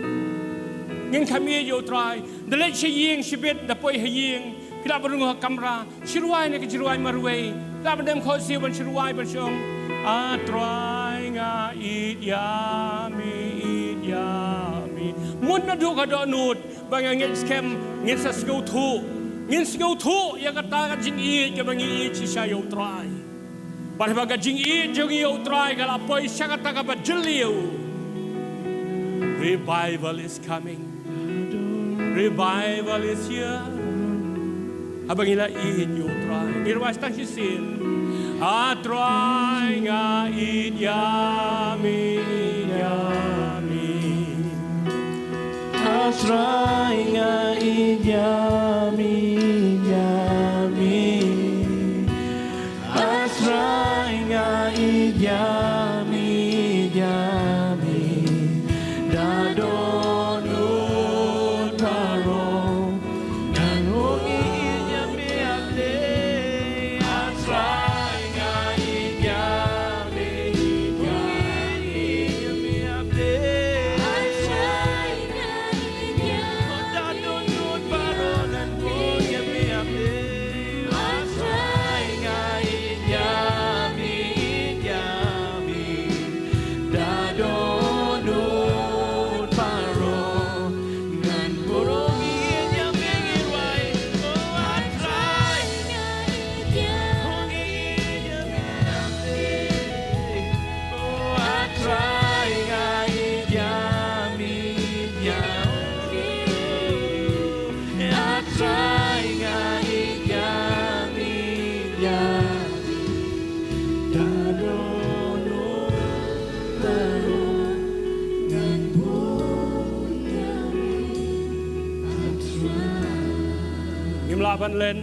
Ngin kham ïeit ïa U Trai. Da leit sha ïing shibit, da poi ha ïing, phi lah ban rung ha kamra, shu rwai ïa ka jingrwai marwei. Phi lah ban dem khohsiew ban shu rwai ban shu ong, A Trai nga ïeit ïa me, ïeit ïa me. Mut naduh ka dohnud ba nga ngeit skhem ngin sa sngewthuh. Ngin sngewthuh ïa kata ka jingïeit kaba ngi ïeit shisha ïa U Trai. Bad haba ka jingïeit jong ngi ïa U Trai ka la poi sha kata kaba jylliew, revival is coming. Revival is here. Haba ngi la ïeit ïa U Trai, ngi rwai tang shisien. A Trai nga ïeit ïa me, ïeit ïa me. A Trai nga ïeit ïa me, ïeit ïa me. A Trai nga ïeit ïa me, ïeit ïa me. Da dohnud baroh ngan ong ïeit ïa me, ïeit ïa me. A Trai nga ïeit ïa me, ïeit ïa me. Ngim lah ban len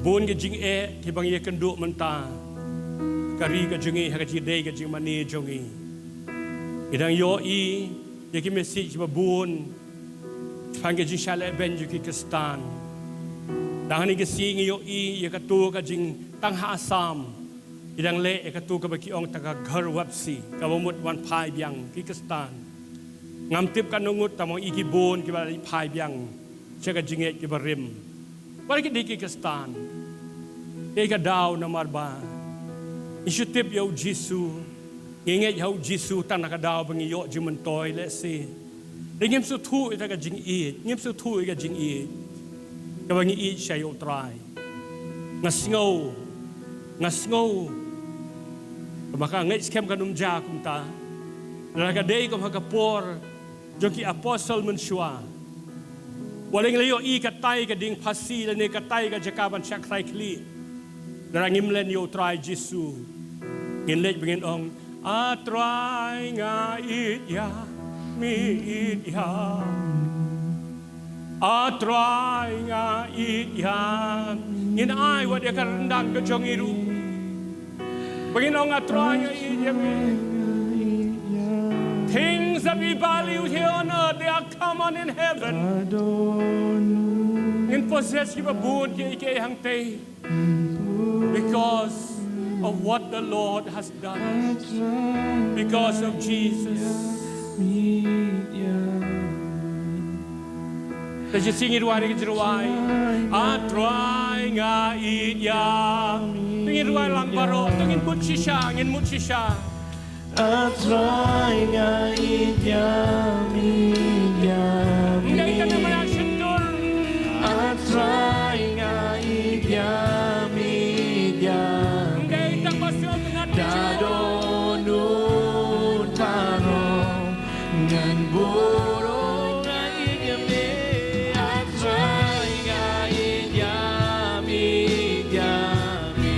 bun ki jingeh kiba ngi ïakynduh mynta ha ka ri ka jong ngi, ha ka jingdei ka jingmane jong ngi. Ngi dang ïohi ïa ki message ba bun shaphang ka jingshah lehbeiñ jong ki Khristan. Dang ha kine ki sngi ngi ïohi ïa kato ka jing, tang ha Assam ki dang leh ïa kato kaba ki ong ta ka ghar wapsi, kaba mut wan phai biang ki Khristan. Ngam tip katno ngut, tang ma ngi ki bun kiba la phai biang sha ka jingngeit kiba rim. Wat la ki dei ki Khristan, ïa ka daw namar ba ngi shu tip ïa U Jisu, ngi ngeit ha U Jisu tang na ka daw ba ngi ïoh jingmyntoi lehse. Te ngim sngewthuh ïa ka jingïeit, ngim sngewthuh ïa ka jingïeit kaba ngi ïeit shisha ïa U Trai. Nga sngew, nga sngew, kaba nga ngeit skhem kan ym jia kumta. Lada ka dei kum ha ka por jong ki apostol mynshuwa, wat la ngi la ïohi katai ka dieng phasi lane katai ka jaka ban shah krai khlieh, lada ngim len ïa U Trai Jisu, ngin leit ba ngin ong, A Trai nga ïeit ïa me, ïeit ïa me. A Trai nga ïeit ïa me. Ngin ai wat ïa ka ryndang ka jong ngi ruh ba ngin ong, A Trai nga ïeit ïa me. Things that we value here on earth, they are common in heaven. Ngin possess kiba bun kiei kiei hangtei because of what the Lord has done. Because of Jesus. Te shisien ngin rwai ïa ka jingrwai, A Trai nga ïeit ïa me. Te ngin rwai lang baroh, te ngin mut shisha, ngin mut shisha. A Trai nga ïeit ïa me, ïeit ïa me. Ym dei tang namar ïa shyntur. A Trai nga ïeit ïa me, ïeit ïa me. Ym dei tang ba sngewtynnat. Da dohnud baroh ngan burom, nga ïeit ïa me. A Trai nga ïeit ïa me, ïeit ïa me.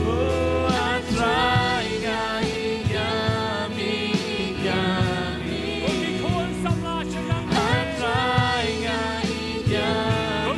Oh, A Trai nga ïeit ïa me, ïeit ïa me. Oh, ki khun samla sha nang. A Trai nga ïeit ïa me.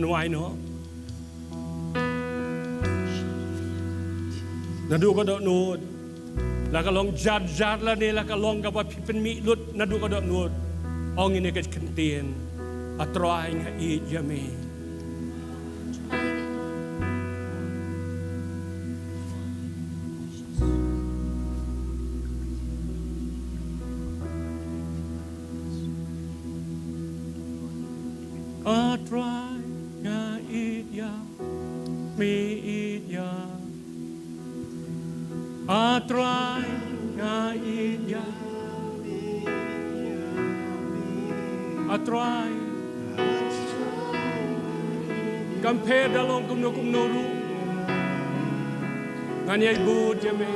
Wai noh. Naduh ka dohnud, la ka long jar jar lane la ka long kaba phi pynmih lut naduh ka dohnud, ong ïa kane ka ktien: A Trai, nga ïeit ïa me. A Trai, nga ïeit ïa me, ïeit ïa. A Trai, nga ïeit ïa. A Trai, kam pher da long kumno kumno ruh, ngan ïai bud ïa me.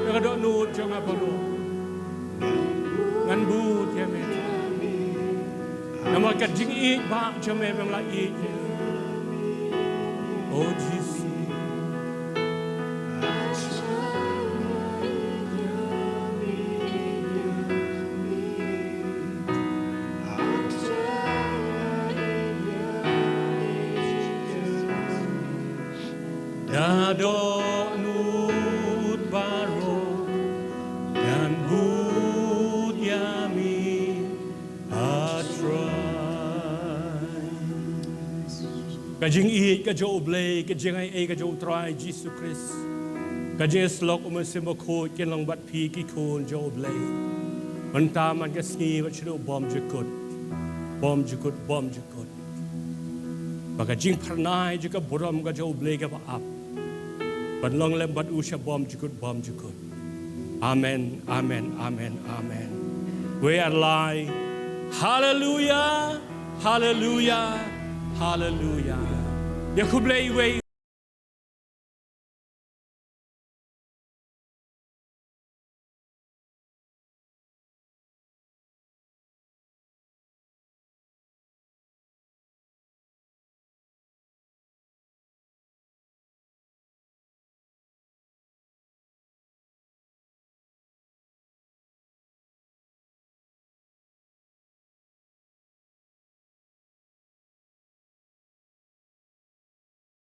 Da ka dohnud jong nga baroh ngan bud ïa me. Namar ka jingïeit ba jong me, me la ïeit. O Jisu. Da dohnud baroh ngan bud ïa me, A Trai. Ka jingïeit ka jong U Blei, ka jingaiei ka jong U Trai Jisu Khrist, ka jingïasyllok U Mynsiem Bakhuid kin long bad phi ki khun jong U Blei. Mynta man ka sngi bad shaduh bymjukut, bymjukut, bymjukut. Ba ka jingphyrnai jong ka burom ka jong U Blei kaba ap ban long lem bad u sha bymjukut bymjukut. Amen, amen, amen, amen. Wei ar lai. Haleluia, haleluia, haleluia. Ïa khublei wei